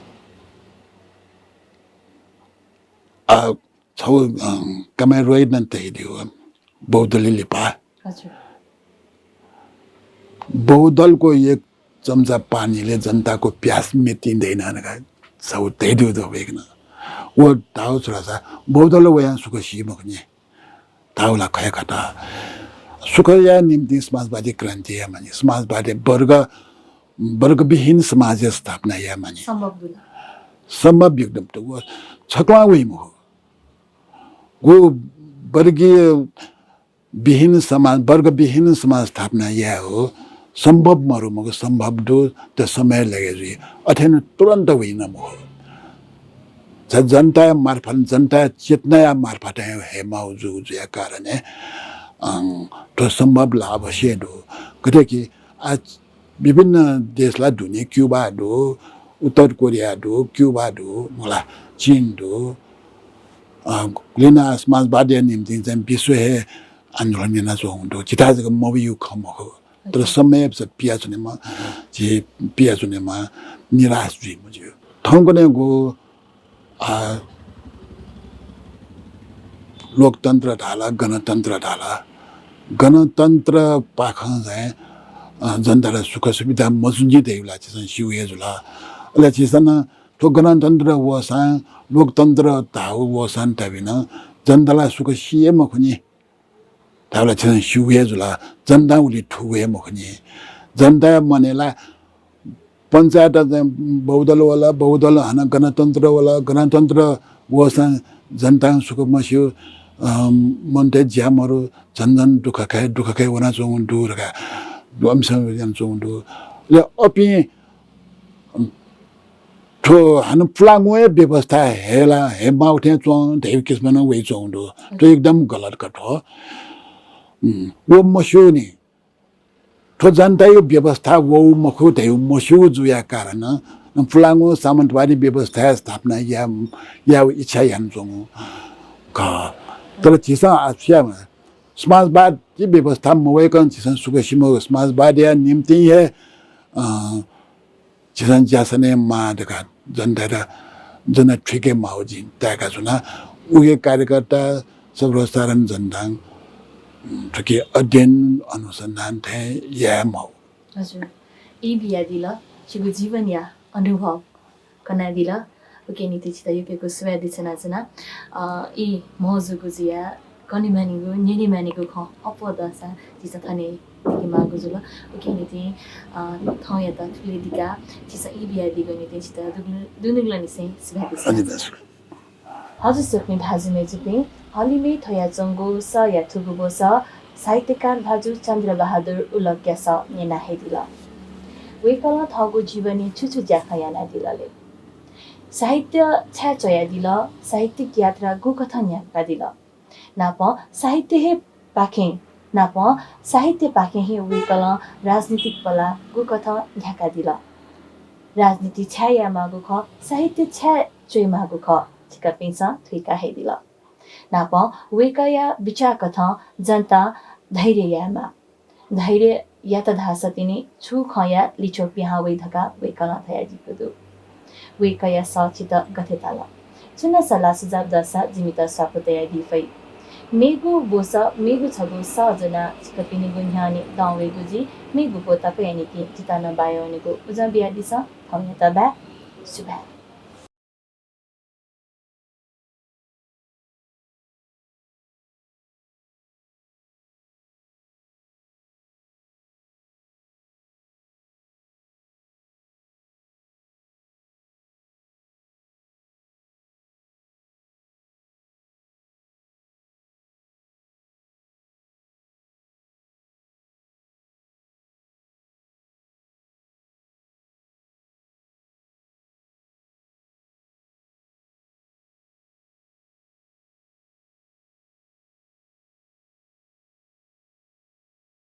आ, छगू, अँ, कमय् रोहितनं धयादिल, बहुदलया लिपा। हजुर। बहुदल को एक चम्चा पानीले जनता को प्यास मेटी देना धकाः छगू धयादिल वय्कलं। व धाःगु छु धाःसा बहुदल वयां सुख सी मखुनि। धाःगु ला खः खः। सुखया निंतिं समाजवादी क्रान्ति याये मानि। समाजवादी वर्ग, वर्गविहीन समाज स्थापना याये मानि। सम्भव दु ला? सम्भव एकदम दु। व छकलं वइ मखु। व वर्गीय विहीन समाज, वर्गविहीन समाज स्थापना यायेगु सम्भव मरु मखु, सम्भव दु, तर समय लगे जुइ। अथे नं तुरन्त वइ नं मखु। झ-, जनताया मार्फत, जनताया चेतनाया मार्फत हे हयेमाःगु जूगु जुया कारणं, अँ, थ्व सम्भव ला अवश्य दु। गथे कि आज विभिन्न देश ला दुने, क्युबा दु, उत्तर कोरिया दु, क्युबा दु, मला, चीन दु। अँ, गुलिं नं समाजवादया निंतिं चाहिँ विश्व हे आन्दोलन यानाच्वंगु दु। झीथाय् जक मवइगु खँ मखु। तर समय पियाच्वनेमा, झी पियाच्वनेमा, निराश जुइ मज्यू। थौंकन्हय्‌गु आ, लोकतन्त्र धाल, गणतन्त्र धाल। गणतन्त्रपाखें चाहिँ, अ, जनतालाई सुख सुविधा मजुनि धइगु ला झीसं स्यू हे जुल। अले झीसं नं थ्व गणतन्त्र वःसां, लोकतन्त्र धाःगु वःसां धाःबिनं जनतालाई सुख सी हे मखुनि। धाःबलय् झीसं स्यू हे जुल, जनतां उलि थूगु हे मखुनि। जनताया मनय् ला पञ्चायत चाहिँ बहुदल वल, बहुदल हानं गणतन्त्र वल, गणतन्त्र वःसां जनतां सुख मस्यू, अँ, मनूतय् ज्या मरु, झन झन दुःखय्, दुःखय् वनाच्वंगु दु धकाः अमिसं यानाच्वंगु दु। अले अपिं थ्व हानं पुलांगु हे व्यवस्था हयेला, हयेमाःगु थें च्वं धइगु किसिमं नं वइच्वंगु दु। थ्व एकदम गलत खः थ्व। उम्, व मस्यूनि। थ्व जनताया व्यवस्था वःगु मखु धइगु मस्यूगु जुया कारणं पुलांगु सामन्तवादी व्यवस्था स्थापना या, यायेगु इच्छा यानाच्वंगु खः। तर झीसं आः छु यायेमाः, समाजवादी व्यवस्था मवय्कं झीसं सुख सी मखु। समाजवादया निंतिं हे, अँ, झीसं ज्यासने माः धकाः जनतायात जन थुइके माःगु जिं ताय्का च्वना। उके कार्यकर्ता सर्वसाधारण जनतां थुके अध्ययन अनुसन्धान थें याये माःगु। हजुर, ई बियादिल, छिगु जीवनया अनुभव कनादिल। उके निंतिं छितः यक्व यक्व सुभाय् देछानाच्वना। अ, ई म्हजूगु जुया कनेमानिगु, न्यनेमानिगु खँ अप्वः दःसा झीसं थन हे थुइके माःगु जुल। उके निंतिं, अ, थौंयात थुलि दिकाः झीसं ई बियादीगु निंतिं छितः दुनु-, दुनुगलंनिसें सुभाय् देछानाच्वना। हजुर, स्वकुमि भाजु मय्जुपिं, हलिमय् थ्वयाच्वंगु सःया थुगु ब्वसः साहित्यकार भाजु चन्द्रबहादुर उलग्यासं न्यना हयेदिल। वय्कलं थःगु जीवनय् छु छु ज्याखँ यानादिल ले? साहित्य छाय् च्वयादिल? साहित्यिक यात्रा गुकथं न्ह्याकादिल? नापं साहित्य हे पाखें, नापं साहित्यपाखें हे वय्कलं राजनीतिक पला गुकथं न्ह्याकादिल? राजनीति छाय् यायेमाःगु खः, साहित्य छाय् च्वयेमाःगु खः, छिकपिन्सं थुइका हयेदिल। नापं वय्कःया बिचाः कथं जनतां धैर्य यायेमाः। धैर्य यात धाःसा तिनि छु खँया लिच्वः पिहां वइ धकाः वय्कलं धयादीगु दु। वय्कःया सः छितः गथे ताल? छुं नं सल्लाह सुझाव दःसा जिमित स्वापू तयादी फइ। मेगु ब्वसः, मेगु छगू सः ज्वनाः छिकपिनिगु न्ह्यःने दं वयेगु जुइ। मेगु ब्व तकया निंतिं जितः नं बाया वनेगु उजं बियादिसँ। थौंयात बाय्। सुभाय्।